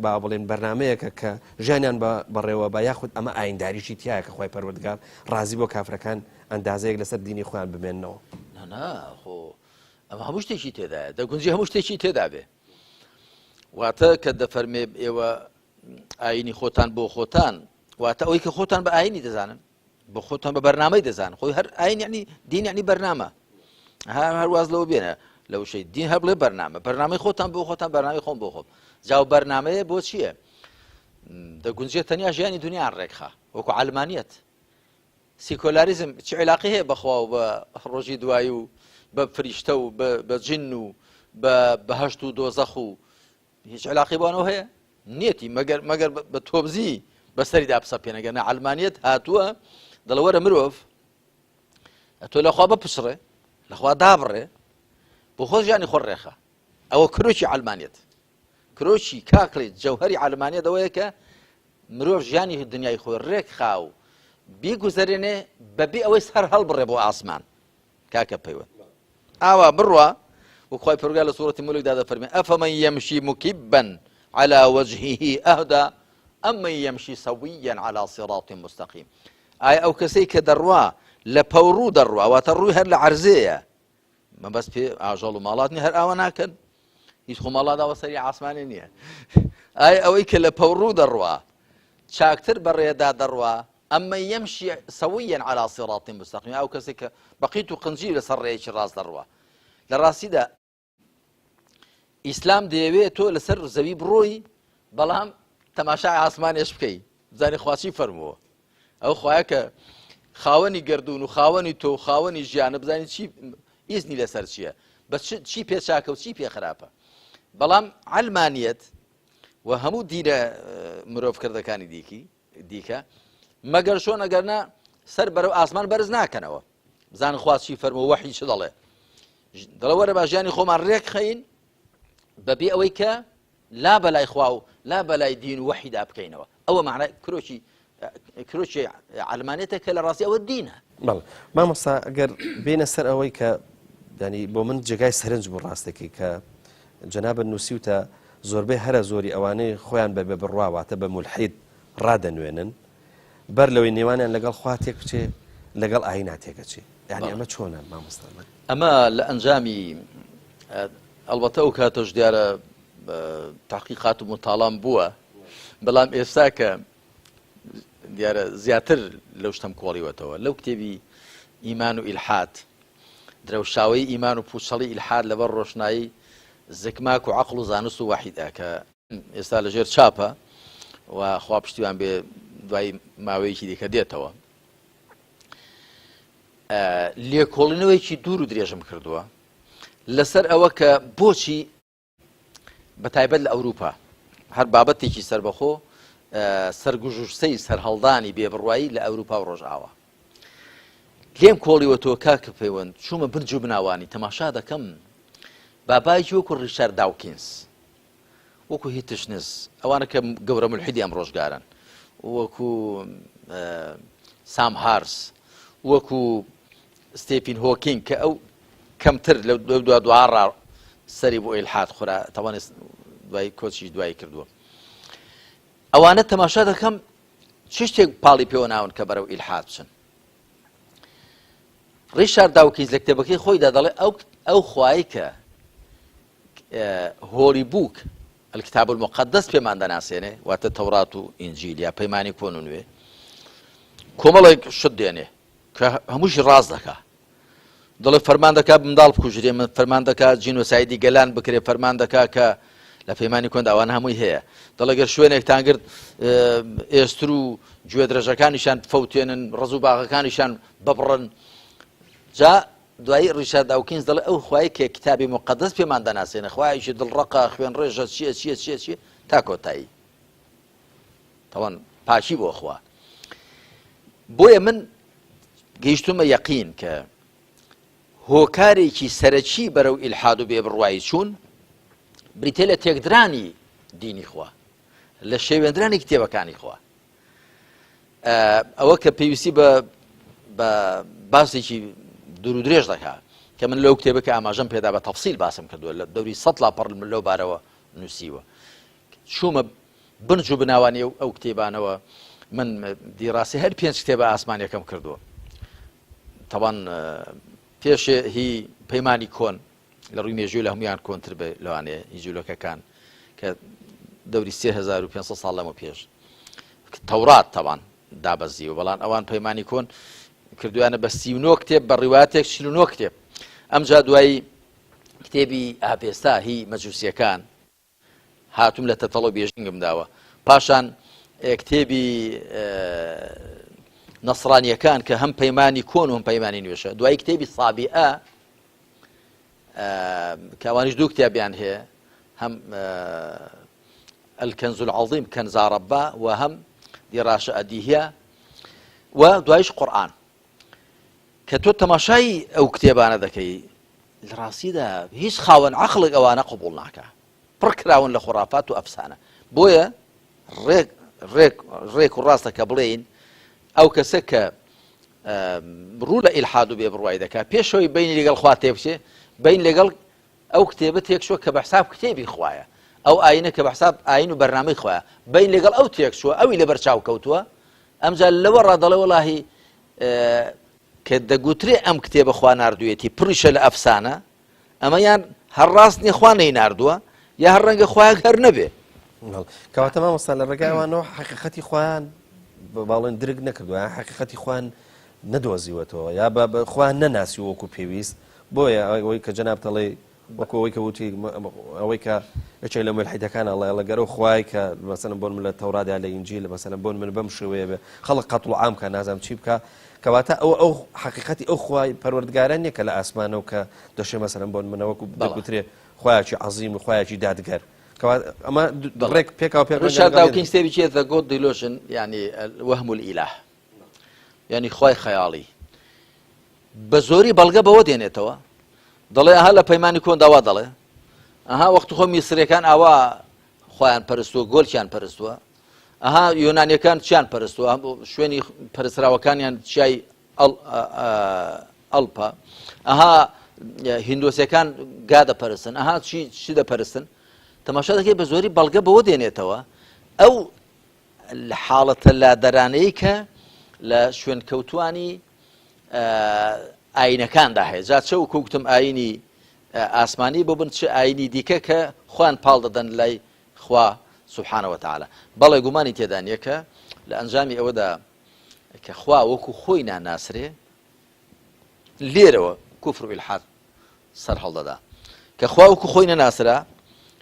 با بڵێن بەرنمەیەکە کە ژیانیان بە بەڕێوە بە یاخود ئەمە ئاینداریشی تایە کە خی پەروەردگار ڕازی بۆ کافرەکان ئەندازەیەک لەسەر دینی خۆیان بمێننەوە. نا خۆ ئەمە هەموو شتێکی تێدایە دەگونجی هەموو شتێکی تێدا بێ واتە کە دەفەرمێ ئێوە ئاینی خۆتان بۆ خۆتان واتە ئەوەی کە خۆتان بە ئاینی دەزانن بۆ خۆتان بە بەرنامەی دەزان خۆی هەر ئاین یعنی دین یعنی بەرنامە هەر واز لەوە بێنە لە وشەی دین هەر بڵێ بەرنامە بەرنامەی خۆتان بۆ خۆتان بەرنامەی خۆم بۆ خۆم جاو بەرنمەیە بۆ چییە؟ دەگونجێت تەنیا ژیانی دنیان ڕێکخا وەکو عەلمانیەت سیکۆلاریزم چ عیلاقی هەیە بەخوا و بە ڕۆژی دوایی و بە فریشتە و بە جن و بە بەهشت و دۆزەخ و هیچ علاقی بۆنەوە هەیە نیەتی مەگەر مەگەر بە تۆبزی بەسەریدا بسەپێنەگە نە عەلمانیەت هاتووە دەڵێ وەرە مرۆڤ ئەتۆ لەخوا بپچڕێ لەخوا دابڕێ بۆ خۆ ژیانی خۆ ڕێخە ئەوە کرۆکی عەلمانیەت. کرۆکی کاکڵی جەوهەری عەلمانیەت ئەوەیە کە مرۆڤ ژیانی دنیای خۆی ڕێکخا و بیگوزەرێنێ بەبێ ئەوەی سەر هەڵبڕێ بۆ ئاسمان. کاکە پەیوەند ئاوا بڕوا و خوای پەروەردگار لە سوڕەتی مولکدا دەفەرمێ ئەفەمەن یەمشی مکبا علی وجهه ئەهدا ئەمەن یەمشی سەویا علی صراط مستقیم. ئایا ئەو کەسەی کە دەڕوا لە پەوڕوو دەڕوا واتە ڕووی هەر لە عەرزەیە مەبەست پێ ئاژەڵ و ماڵات نیە هەر ئاوا ناکەن هیچ خۆ ماڵات ئاوا سەری ئاسمانێ نییە ئایا ئەوەی کە لە پەوڕوو دەڕوا چاکتر بەڕێدا دەڕوا ئەمە یەمشی سەویەن علی صراط مستقیم ئەو کەسێک کە بەقیت و قنجی لەسەر ڕێیەکی ڕاست دەڕوا لە ڕاستیدا ئیسلام دەیەوێت تۆ لەسەر زەوی بڕۆی بەڵام تەماشای ئاسمانێش بکەی بزانانی خواچی فەرمووە ئەو خوایە کە خاوەنی گردون و خاوەنی تۆ و خاوەنی ژیانە بزانانی چی ئیزنی لەسەر چییە بە چی پێ چاکە و چی پێ خراپە بەڵام علمانیت و هەموو دینە مرۆڤکردەکانی دیکی دیکە مەگەر چۆن ئەگەرنا سەر بەرەو ئاسمان بەرز ناکەنەوە بزانن خوا چی فەرموو وەحی چ دەڵێ دەڵێ وەرە با ژیانی خۆمان ڕێک خەین بەبێ ئەوەی کە لا بەلای خوا و لا بەلای دین و وەحیدا بکەینەوە ئەوە معنای کرۆکی کرۆکی عەلمانێتە کە لە ڕاستی ئەوە دینە. بەڵێ مامۆستا ئەگەر بێنە سەر ئەوەی کە ینی بۆ من جێگای سەرنج بوو ڕاستەکەی کە جەنابت نووسیوتە زۆربەی هەرە زۆری ئەوانەی خۆیان بە بێبڕوا واتە بە مولحید ڕادەنوێنن بەر لەوەی نێوانیان لەگەڵ خوا تێک بچێ لەگەڵ ئاینا تێکەچێ یعنی ئەمە چۆنە مامۆستا من؟ ئەمە لە ئەنجامی ئەڵبەتە ئەو کاتەش دیارە تحقیقات و متاڵام بووە بەڵام ئێستا کە دیارە زیاتر لەو شتەم کۆڵیوەتەوە لەو کتێبی ئیمان و ئیلحاد درەوشاوەی ئیمان و پوچەڵی ئیلحاد لەبەر ڕۆشنایی زکماک و عەقڵ و زانست و وەحیدا کە ئێستا لەژێر چاپە و خوا پشتیوان بێ دوای ماوەیەکی دیکە دێتەوە. لێکۆڵینەوەیەکی دوور و درێژم کردووە لەسەر ئەوە کە بۆچی بە تایبەت لە ئەوروپا هەر بابەتێکی سربەخۆ سەرگوژوسەی سەرهەڵدانی بێبڕوایی لە ئەوروپا و ڕۆژئاوا لێم کۆڵیوەتەوە کاکە پەیوەند چوومە بنج و بناوانی تەماشا دەکەم بابایەکی وەکو ڕیچارد داوکینز وەکو هیتشنز ئەوانە کە گەورە ملحیدی ئەم ڕۆژگارن وەکو سام هارس وەکو ستێفین هۆکینگ کە ئەو کەمتر لەو دو دوا سەری بۆ ئیلحاد خورا تاوانێ دوای کۆچی دوایی کردووە ئەوانە تەماشا دەکەم چ شتێک پاڵی پێوە ناون کە بەرەو ئیلحاد بچن؟ ڕیشارد داوکینز لە کتێبەکەی خۆیدا دەڵێ ئەو ئەو خوای کە Holy Book الکتاب المقدس پێمان دەناسێنێ واتە تەورات و ئینجیل یا پەیمانی کۆن و نوێ کۆمەڵێک شت دێنێ کە هەمووشی ڕاست دەکا دەڵێ فەرمان دەکا منداڵ بکوژرێ من فەرمان دەکا جینۆسایدی گەلان بکرێ فەرمان دەکا کە لە پەیمانی کۆندا ئەوانە هەمووی هەیە دەڵێ گەر شوێنێکتان گرت ئێستر و گوێدرەژەکانیشان فەوتێنن ڕز و باغەکانیشان ببڕن جا دوایی ڕیشارد داوکینز دەڵێ ئەو خوای کە کتابی مقدس پێمان دەناسێنە خوایەکی دڵڕەقە خوێنڕێژە چییە چییە چییە چییە تا کۆتایی تەوان پاکی بۆ خوا بۆیە من گەیشتومە یەقین کە هۆکارێکی سەرەکی بەرەو ئیلحاد و بێبڕوایی چوون بریتە لە تێکدرانی دینی خوا لە شێوێندرانی کتێبەکانی خوا ئەوە کە پێویستی بە بە باسێکی دوور و درێژ دەکات کە من لەو کتێبە کە ئاماژەم پێدا بە تەفسیل باسم کردووە لە دەوری سە لاپەڕ من لەو بارەوە نووسیوە چوومە بنج و بناوانی ئەو کتێبانەوە من دیڕاسی هەر پێنج کتێبە ئاسمانیەکەم کردووە تەوان پێشێ هی پەیمانی کۆن لە ڕووی مێژوو لە هەمویان کۆنتر بێ لەوانەیە هی جوولەکەکان کە دەوری 3500 ساڵ لەمە پێش تەورات تەوان دابەزیوە بەڵام ئەوان پەیمانی کۆن کردویانە بە 39 کتێب بە ڕیواتێک 49 کتێب ئەمجا دوایی کتێبی ئاپێستا هی مەجوسیەکان هاتووم لە تەتەڵ و بێژنگم داوە. پاشان کتێبی نەسرانیەکان کە هەم پەیمانی کۆن و هەم پەیمانی نوێشە. دوایی کتێبی سابیئە کە ئەوانیش دوو کتێبیان هەیە هەم الكنز العظیم كنزا ربا و هەم دیراشە ئەدیهە و دوایش قورآن کە تۆ تەماشای ئەو کتێبانە دەکەی لە ڕاستیدا هیچ خاوەن عەقڵێک ئەوانە قبوڵ ناکا. پڕ کراون لە خوڕافات و ئەفسانە. بۆیە ڕێک ڕێک ڕێک و ڕاستە کە بڵێین ئەو کەسە کە ڕوو لە ئیلحاد و بێبڕوای دەکا پێشەوەی بینی لەگەڵ خوا تێبچێ بین لەگەڵ ئەو کتێبە تێکچووە کە بە حساب کتێبی خوایە ئەو ئاینە کە بە حساب ئاین و بەرنامەی خوایە بین لەگەڵ ئەو تێکچووە ئەوی لەبەر چاو کەوتووە ئەمجا لەوە ڕا دەڵێ وەڵاهی کە دەگوترێ ئەم کتێبە خوا ناردوویەتی پڕیشە لە ئەفسانە ئەمە یان هەر ڕاست نیە خوا نەیناردووە یا هەر ڕەنگە خوایەک هەر نەبێ. کەواتە مامۆستا لە ڕێگای ئەوانەوە حەقیقەتی خۆیان باڵێن درک نەکردووە یان حەقیقەتی خۆیان نەدۆزیوەتەوە یا بە خۆیان نەناسی وەکو پێویست بۆیە ئەوەی کە جەناب تەڵێ وەکو ئەوەی کە وتی ئەوەی کە یەکێک لە ملحیدەکان ئەڵێ ئەڵێ گەر ئەو خوای کە مەسەلەن بۆن من لە تەورات یا لە ئینجیل مەسەلەن بۆن من بەم شێوەیە بێ خەڵک قەتڵ و عام کە نازانم چی بکە کەواتە ئەو ئەو حەقیقەتی ئەو خوای پەروەردگارە نییە کە لە ئاسمانە و کە دەشێ مەسەلەن بۆن منە وەکو دەگوترێ خوایەکی عەزیم و خوایەکی دادگەر کەوا ئەمە ڕێک پێکاو پێک ڕیچارد داوکینز کتێبی چییە The God Delusion یعنی وهم الإله یعنی خوای خەیاڵی بە زۆری بەڵگە بەوە دێنێتەوە دەڵێ ئەها لە پەیمانی کۆندا وا دەڵێ ئەها وەخت خۆ میسرەکان ئاوا خۆیان پەرستووە گۆلکیان پەرستووە ئەها یۆنانیەکان چیان پەرستووە شوێنی پەرستراوەکانیان چیای ئەڵپە ئەها هندۆسەکان گا دەپەرستن ئەها چی چی دەپەرستن تەماشا دەکەی بە زۆری بەڵگە بەوە دێنێتەوە ئەو حاڵەتە لادەرانەی کە لە شوێنکەوتوانی ئاینەکاندا هەیە جا چە وەکو گوتم ئاینی ئاسمانی بۆ بن چ ئاینی دیکە کە خۆیان پاڵ دەدەن لای خوا سبحانە وتعالی بەڵێ گومانی تێدا نییە کە لە ئەنجامی ئەوەدا کە خوا وەکو خۆی ناناسرێ لێرەوە کوفر و ئیلحاد سەر هەڵدەدا کە خوا وەکو خۆی نەناسرا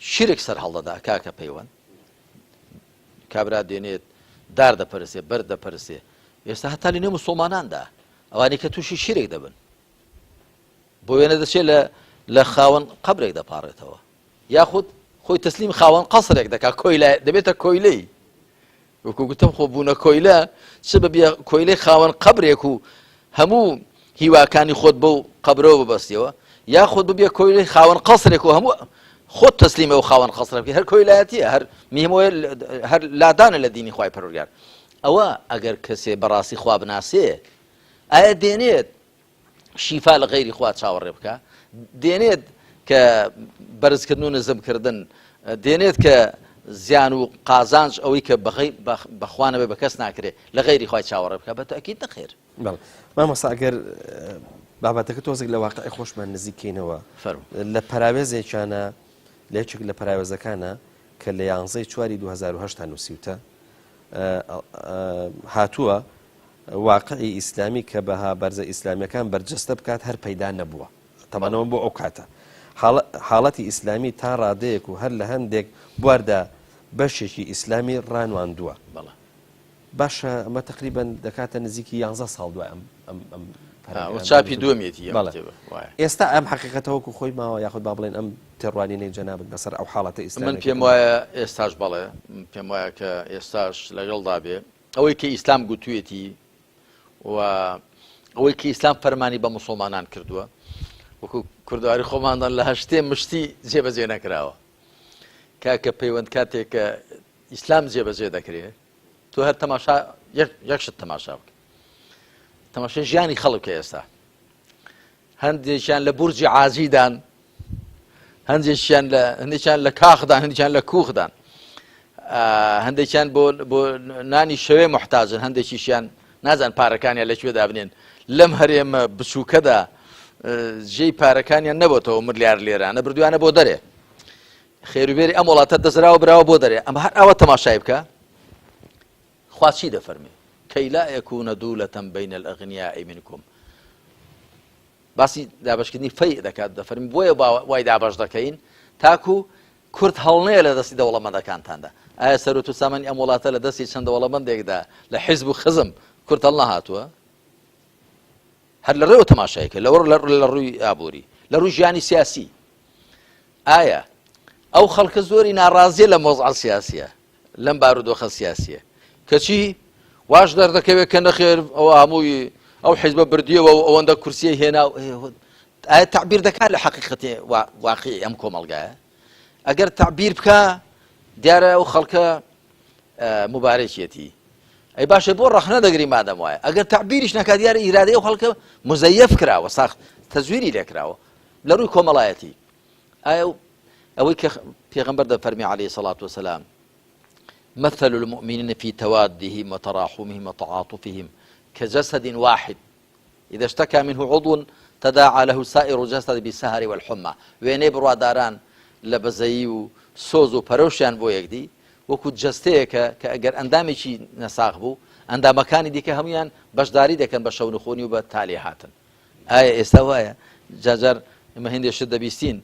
شرک سەر هەڵدەدا کاکە پەیوەند کابرا دێنێت دار دەپەرسێ بەرد دەپەرسێ ئێستا هەتا لە نێو مسلماناندا ئەوانەی کە تووشی شرک دەبن بۆ وێنە دەچێت لە لە خاوەن قەبرێک دەپارێتەوە یاخود خۆی تەسلیم خاوەن قەسرێک دەکات کۆیلە دەبێتە کۆیلەی وەکو گوتم خۆ بوونە کۆیلە چ ببیە کۆیلەی خاوەن قەبرێک و هەموو هیواکانی خۆت بەو قەبرەوە ببەستیەوە یاخود ببیە کۆیلەی خاوەن قەسرێک و هەموو خۆت تەسلیمە و خاوەن قەسرە بکەی هەر کۆیلایەتیە هەر میهمۆیە هەر لادانە لە دینی خوای پەروەردگار ئەوە ئەگەر کەسێ بەڕاستی خوا بناسێ ئایا دێنێت شیفا لە غەیری خوا چاوەڕێ بکە دێنێت کە بەرزکردن و نزمکردن دێنێت کە زیان و قازانج ئەوەی کە بەخوانەوەی بە کەس ناکرێت لە غەیری خوای چاوەڕێ بکە بە تاکید نەخێر بەڵێ مامۆستا ئەگەر بابەتەکە تۆزێک لە واقعی خۆشمان نزیک کەینەوە فەرموو. لە پەراوێزێکیانە لە یەکێک لە پەراوێزەکانە کە لە یانزەی چواری 2010 تا نووسیوتە هاتووە واقعی ئیسلامی کە بەها بەرزە ئیسلامیەکان بەرجەستە بکات هەر پەیدا نەبووە تەمانەوە بۆ ئەو کاتە حاڵەتی ئیسلامی تا ڕادەیەک و هەر لە هەندێک بواردا بەشێکی ئیسلامی ڕانواندووە بەڵێ باشە ئەمە تەقریبەن دەکاتە نزیکی یانزە ساڵ دوای ئەم ئەم ئەم پەرەگرافە. چاپی دووەمیەتی ئەم بەڵێ. کتێبە وایە. ئێستا ئەم حەقیقەتە وەکو خۆی ماوە یاخود با بڵێین ئەم تێڕوانینەی جەنابت بەسەر ئەو حاڵەتە من ئیسلامیەکە پێم وایە ئێستاش بەڵێ من پێم وایە کە ئێستاش لەگەڵدا بێ ئەوەی کە ئیسلام گوتوویەتی و ئەوەی کە ئیسلام فەرمانی بە موسڵمانان کردووە وەکو کوردەواری خۆمان دەڵێن لە هەشتێ مشتی جێبەجێ نەکراوە کاکە پەیوەند کاتێک کە ئیسلام جێبەجێ دەکرێ تۆ هەر تەماشا یەک شت تەماشا بکە تەماشای ژیانی خەڵک کە ئێستا هەندێکیان لە بورجی عاجیدان هەندێکیان لە هەندێکیان لە کاخدان هەندێکیان لە کوخدان هەندێکیان بۆ بۆ نانی شەوێ محتاجن هەندێکیشیان نازان پارەکانیان لەکوێ دابنێن لەم هەرێمە بچووکەدا جێی پارەکانیان نەبێتەوە ملیار لێرانە بردویانە بۆ دەرێ خێروبێری ئەم وڵاتە دەزراوە براوە بۆ دەرێ ئەمە هەر ئاوا تەماشای بکە خوا چی دەفەرمێ کەی لا یەکونە دولة بین الاغنیاء منکم باسی دابشکردنی فەی دەکات دەفەرمی بۆیە وای دابش دەکەین تاکو کورد هەڵنەیە لە دەستی دەوڵەمەندەکانتاندا ئایا سەرۆت و سامانی ئەم وڵاتە لە دەستی چەند دەوڵەمەندێکدا لە حیزب و خزم کورد هەڵنەهاتووە هەر لە ڕێوە تەماشایکە لەوە لە ڕووی ئابووری لە ڕووی ژیانی سیاسی ئایا ئەو خەڵکە زۆری ناڕازیە لەم وەزعە سیاسیە لەم بارودۆخە سیاسیە کەچی واش دەردەکەوێت کە نەخێر ئەوە هەمووی ئەو حیزبە بردیەوە و ئەوەندە کورسیە هێنا ئایا تعبیر دەکات لە حەقیقەتی واقعی ئەم کۆمەڵگایە؟ ئەگەر تەعبیر بکا دیارە ئەو خەڵکە موبارەکیەتی. ئەی باشە بۆ ڕەخنە دەگری مادەم وایە ئەگەر تەعبیریش نەکا دیارە ئیرادەی ئەو خەڵکە مزەیەف کراوە ساخت تەزویری لێکراوە لە ڕووی کۆمەڵایەتی ئایا ئەوەی کە پێغەمبەر دەفەرمی عەلەیهی سەڵات وسەلام مثل المؤمنین في توادهم وتراحمهم وتعاطفهم كجسد واحد اذا اشتكى منه عضو تداعى له سائر الجسد بالسهر والحمى وێنەی بڕواداران لە بەزەیی و سۆز و پەرۆشیان بۆ یەکدی وەکو جەستەیەکە کە ئەگەر ئەندامێکی نەساغ بوو ئەندامەکانی دیکە هەمویان بەشداری دەکەن بە شەونخۆنی و بە تالێ هاتن ئایا ئێستا وایە جاجار ئمە هێندێ شت دەبیستین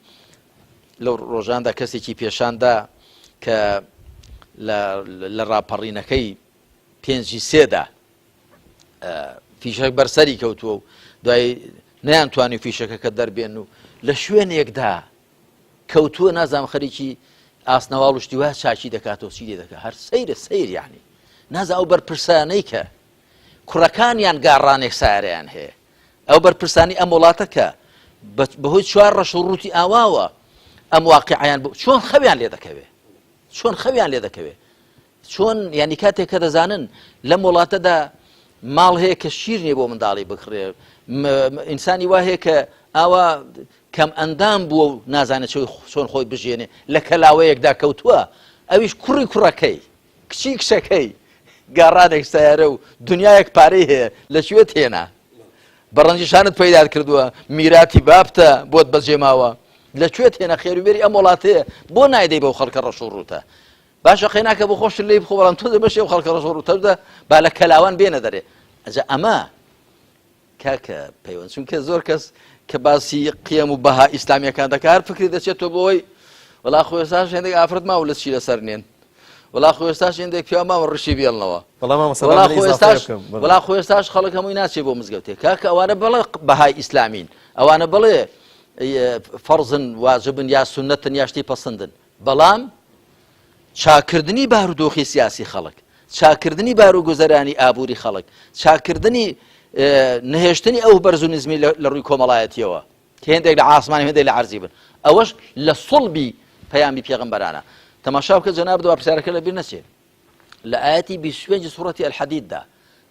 لەو ڕۆژاندا کەسێکی پێشاندا کە لە ڕاپەڕینەکەی پێنجی سێدا فیشەک بەر سەری کەوتووە و دوای نەیانتوانی فیشەکەکە دەربێن و لە شوێنێکدا کەوتووە نازانم خەریکی ئاسنەواڵ و شتی وا چاکی دەکاتەوە چی لێ دەکات هەر سەیرە سەیر یعنی نازە ئەو بەرپرسانەی کە کوڕەکانیان گاڕانێک سارەیان هەیە ئەو بەرپرسانی ئەم وڵاتە کە بەهۆی چوار ڕەش و ڕووتی ئاواوە ئەم واقعیان چۆن خەویان لێ دەکەوێت چۆن خەویان لێ دەکەوێت چۆن یانی کاتێک کە دەزانن لەم وڵاتەدا ماڵ هەیە کە شیر نیە بۆ منداڵی بکڕێ ئینسانی وا هەیە کە ئاوا کەم ئەندام بووە و نازانێت چۆن خۆی بژێنێ لە کەلاوەیەکدا کەوتووە ئەویش کوڕی کوڕەکەی کچی کچەکەی گاڕانێک سیارە و دنیایەک پارەی هەیە لە کوێ تێنا بە ڕەنجیشانت پەیدات کردووە میراتی بابتە بۆت بەجێماوە لە کوێت هێنا خێروبێری ئەم وڵاتەیە بۆ نایدەی بەو خەڵکە ڕەش و ڕووتە باشە قەیناکە بۆ خۆشت لێی بخۆ بەڵام تۆزێ بەشێ و خەڵکە ڕەش و ڕووتە بدە با لە کەلاوان بێنە دەرێ ئەجا ئەمە کاکە پەیوەند چونکە زۆر کەس کە باسی قیەم و بەها ئیسلامیەکان دەکا هەر فکری دەچێتەوە بۆی وەڵا خۆ ئێستاش هێندێک ئافرەت ماوە لە چی لەسەر نێن وەڵا خۆ ئێستاش هێندێک پیاو ماوە ڕشی بێڵنەوە بەڵام مامۆستا وەڵا من خۆ ئیزافەیە ئێستاش بکەم بەڵێ. وەڵا خۆ ئێستاش خەڵک هەمووی ناچێ بۆ مزگەوتێ کاکە ئەوانە بەڵێ بەهای ئیسلامین ئەوانە بەڵێ فەرزن واجبن یا سوننەتن یا شتی پەسەندن بەڵام چاککردنی بارودۆخی سیاسی خەڵک، چاککردنی باروگوزەرانی ئابووری خەڵک، چاککردنی نەهێشتنی ئەو بەرز و نزمی لە ڕووی کۆمەڵایەتیەوە کە هێندێک لە عاسمان هێندێک لە عەرزی بن ئەوەش لە سڵبی پەیامی پێغەمبەرانە تەماشا بکە جەناب دوا پرسیارەکە لە بیر نەچێت لە ئاەتی 25 سوڕەتی الحدیددا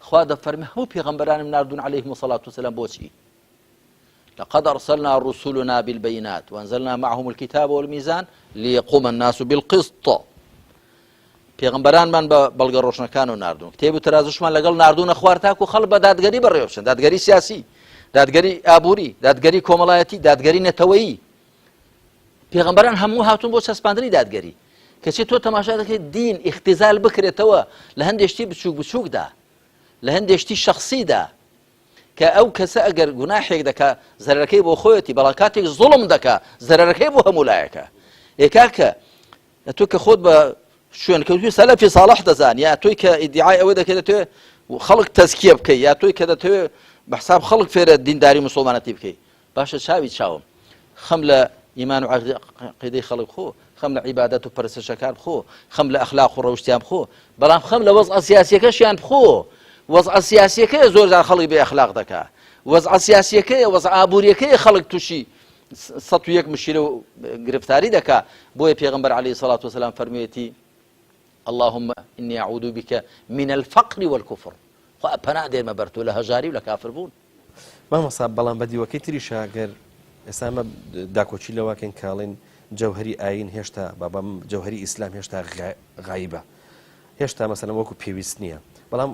خوا دەفەرمێ هەموو پێغەمبەرانم ناردون عەلەیهم الصلاة والسلام بۆچی لقد ارسلنا رسلنا بالبينات وانزلنا معهم الكتاب والميزان ليقوم الناس بالقسط پێغمبەرانمان بە بەڵگە ڕۆشنەکان و ناردوون کتێب و تەرازوشمان لەگەڵ ناردوونە خوار تاکو خەڵک بە دادگەری بەڕێوە بچن دادگەری سیاسی دادگەری ئابووری دادگەری کۆمەڵایەتی دادگەری نەتەوەیی پێغمبەران هەموو هاتوون بۆ چەسپاندنی دادگەری کەچی تۆ تەماشا دەکەیت دین ئیختیزال بکرێتەوە لە هەندێک شتی بچووک بچووکدا لە هەندێک شتی شخصیدا کە ئەو کەسە ئەگەر گوناحێک دەکا زەرەرەکەی بۆ خۆیەتی بەڵام کاتێک زوڵم دەکا زەرەرەکەی بۆ هەموو لایەکە ئێ کاکە تۆ کە خۆت بە شوێنکەوتوی سەلەفی ساڵح دەزان یا تۆی کە ئیدعای ئەوە دەکەی دەتەوێ خەڵک تەزکیە بکەی یا تۆی کە دەتەوێ بە حساب خەڵک فێرە دینداری مسلمانەتی بکەی باشە چاوی چاوم خەم لە ئیمان و عەقیدەی خەڵک بخۆ، خەم لە عیبادەت و پەرستشەکان بخۆ، خەم لە ئەخلاق و ڕەوشتیان بخۆ، بەڵام خەم لە وەزعە سیاسیەکەشیان بخۆ. وەزعە سیاسیەکەیە زۆر جار خەڵک بێ ئەخلاق دەکا. وەزعە سیاسیەکەیە، وەزعە ئابووریەکەیە خەڵک تووشی 101 مشکلە و گرفتاری دەکا. بۆیە پێغەمبەر عەلەیهی سەڵات وەسەلام فەرموویەتی اللهم إني أعوذ بك من الفقر والكفر خوا پەنا دێنمە بەر تۆ لە هەژاری و لە کافر بوون. مامۆستا بەڵام بە دیوەکەی تریشا گەر ئێستا ئەمە داکۆکی لەوە کەین کە ئەڵێن جەوهەری ئایین هێشتا بابم جەوهەری ئیسلام هێشتا غایبە هێشتا مەسەلەن وەکو پێویست نییە بەڵام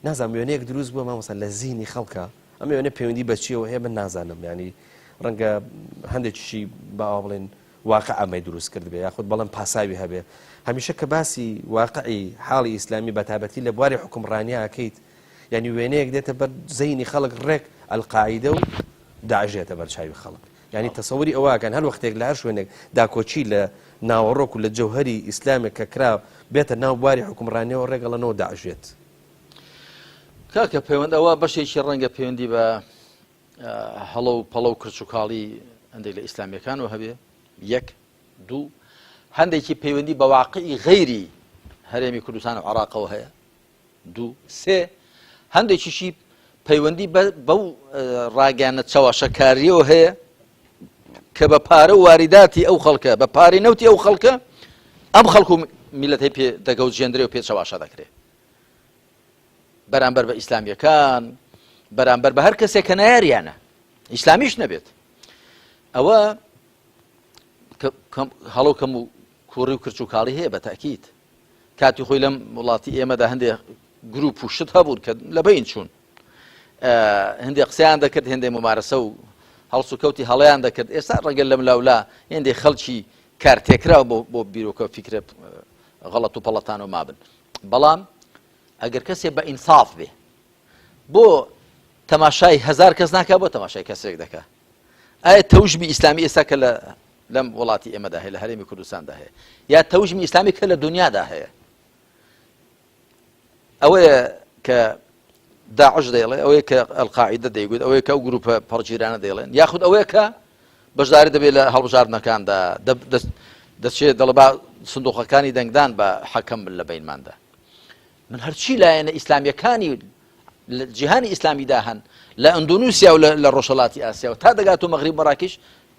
نازانم وێنەیەک دروست بووە مامۆستا لە زیهنی خەڵکە ئەم وێنە پەیوەندی بە چیەوە هەیە من نازانم ینی ڕەنگە هەندێکیشی باوا بڵێن واقع ئەمەی دروست کردبێ یاخود بەڵام پاساوی هەبێ هەمیشە کە باسی واقعی حاڵی ئیسلامی بەتابەتی لە بواری حکومڕانیا ئەکەیت یانی وێنەیەک دێتە بەر زەینی خەڵک ڕێک ئەلقاعیدە و داعش دێتە بەر چاوی خەڵک یانی تەسەوری ئەوە ئەکەن هەر وەختێک لە هەر شوێنێک داکۆکی لە ناوەڕۆک و لە جەوهەری ئیسلامێک کە کرا بێتە ناو بواری حکومڕانیەوە ڕێک ئەڵێنەوە داعش دێت. کاکە پەیوەند ئەوە بەشێکی ڕەنگە پەیوەندی بە هەڵە و پەڵە و کرچ و کاڵی هەندێک لە ئیسلامیەکانەوە هەبێ یەک دوو هەندێکی پەیوەندی بە واقعی غەیری هەرێمی کوردستان و عراقەوە هەیە دوو، سێ، هەندێکیشی پەیوەندی بەو ڕاگەیاندنە چەواشەکارییەوە هەیە کە بە پارە و واریداتی ئەو خەڵکە بە پارەی نەوتی ئەو خەڵکە ئەم خەڵک و میلەتەی پێ دەگەوجێندرێ و پێ چەواشە دەکرێ بەرامبەر بە ئیسلامیەکان بەرامبەر بە هەر کەسێک کە نایاریانە ئیسلامیش نەبێت ئەوە هەڵۆ کەم و کوڕی و کرچ و کاڵی هەیە بە تاکیت کاتی خۆی لەم وڵاتی ئێمەدا هەندێک گروپ و شت هەبوون کە لە بین چوون هەندێک قسەیان دەکرد هەندێک ممارەسە و هەڵسوکەوتی هەڵیان دەکرد ئێستا ڕەنگە لەم لاولا هێندێک خەڵکی کارتێکراو بۆ بۆ بیرۆکە فیکرە غەڵەت و پەڵەتان و مابن بەڵام ئەگەر کەسێ بە ئینساف بێ بۆ تەماشای هزار کەس ناکە بۆ تەماشای کەسێک دەکا ئایا تەوژمی ئیسلامی ئێستا کە لە لەم وڵاتی ئێمەدا هەیە لە هەرێمی کوردستاندا هەیە یا تەوژمی ئیسلامی کە لە دنیادا هەیە ئەوەیە کە داعش دەیڵێ ئەوەیە کە ئەلقاعیدە دەیگوت ئەوەیە کە ئەو گروپە پەڕگیرانە دەیڵێن یاخود ئەوەیە کە بەشداری دەبێت لە هەڵبژاردنەکاندا دەچێت دەڵێ با سندوقەکانی دەنگدان بە حەکەم بن لە بینماندا من هەرچی لایەنە ئیسلامیەکانی لە جیهانی ئیسلامیدا هەن لە ئەندۆنوسیا و لە ڕۆژهەڵاتی ئاسیا و تا دەگات و مەغریب مەراکیش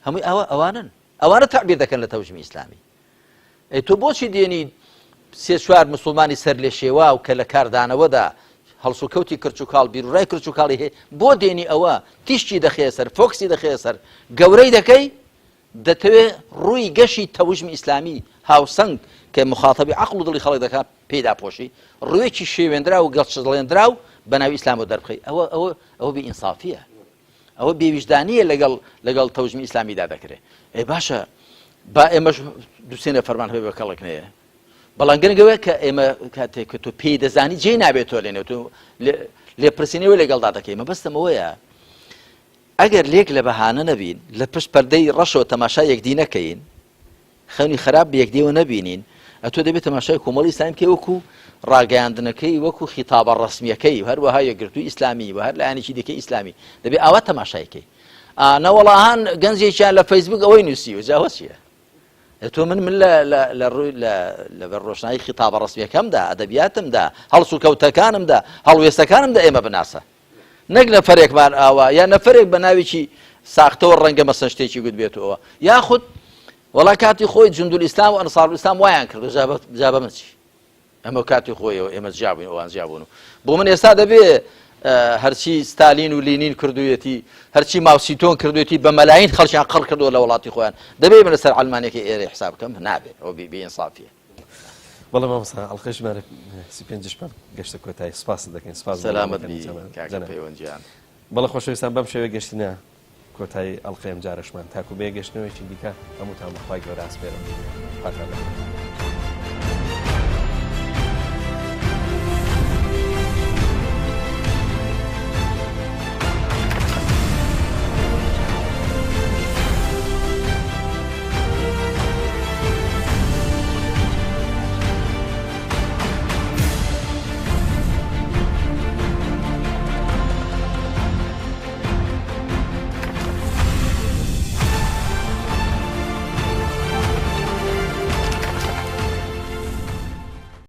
هەمووی ئەوە ئەوانن ئەوانە تعبیر دەکەن لە تەوژمی ئیسلامی ئەی تۆ بۆچی دێنی سێ چوار مسلمانی سەر لێ شێواو کە لە کاردانەوەدا هەڵسوکەوتی کرچ و کاڵ بیرورای کرچ و کاڵی هەیە بۆ دێنی ئەوە تیشکی دەخەیە سەر فۆکسی دەخەیە سەر گەورەی دەکەی دەتەوێ ڕووی گەشی تەوژمی ئیسلامی هاوسەنگ کە مخاتەبی عەقڵ و دڵی خەڵک دەکات پێی داپۆشی ڕوویەکی شێوێندراو و گەڵچڵێندراو بە ناوی ئیسلامەوە دەربخەی ئەوە ئەوە ئەوە بێ ئینسافیە ئەوە بێویژدانیە لەگەڵ لەگەڵ تەوژمی ئیسلامیدا دەکرێت ئەی باشە با ئێمەش دووسێنە فەرمان هەبێ بە کەڵک نەیە بەڵام گرنگەوە کە ئێمە کاتێک کە تۆ پێی دەزانی جێ نابێت تۆ لێنێت و لێپرسینەوە لەگەڵدا دەکەی مەبەستم ئەوەیە ئەگەر لێک لە بەهانە نەبین، لە پشت پەردەی ڕەشەوە تەماشای یەکدی نەکەین، خەونی خەراپ بە یەکدیەوە نەبینین، ئەتۆ دەبێت تەماشای کۆمەڵی ئیسلامی بکەی وەکو ڕاگەیاندنەکەی، وەکو خیتابە ڕەسمییەکەی و هەروەها یەکگرتووی ئیسلامی و هەر لایەنێکی دیکەی ئیسلامی، دەبێت ئاوا تەماشای کەی. ئا نەوەڵا هان گەنجێکیان لە فەیسبوک ئەوەی نووسیوە، جا ئەوە چییە؟ تۆ من من لە لە لە ڕووی لە لەبەر ڕۆشنایی خیتابە ڕەسمییەکەمدا، ئەدەبیاتمدا، هەڵسوکەوتەکانمدا، هەڵوێستەکانمدا ئێمە بناسە. نەک نەفەرێکمان ئاوا یا نەفەرێک بە ناوێکی ساختەوە ڕەنگە مەسەن شتێکی گوت بێتەوە یاخود وەڵا کاتی خۆی جوندول ئیسلام و ئەنسار ئیسلام وایان کردو جا بە من چی ئەمە کاتی خۆیەوە ئێمە جیابووین ئەوان جیابوون و بۆ من ئێستا دەبێ هەرچی ستالین و لینین کردوویەتی هەرچی ماوسیتۆن کردوێتی بە مەلاین خەڵکیان قڕ کردووە لە وڵاتی خۆیان دەبێ من لەسەر عەلمانێکی ئێرە حساب بکەم نابێ ئەو بی ئینسافیە بەڵێ مامۆستا ئەڵقەی ژمارە 35 شمان گەشتە کۆتایی سپاست دەکەین سپاس بۆ سەلامەت وەڵامەکانی بی جەناب کاکە جەناب پەیوەند گیان. بەڵێ خۆشەویستان بەم شێوەیە گەشتینە کۆتایی ئەڵقەی ئەمجارەشمان تاکو بە یەک گەشتنەوەیەکی دیکە هەمووتان بە خوای گەورە ئەسپێرم خواتان لەگەڵ.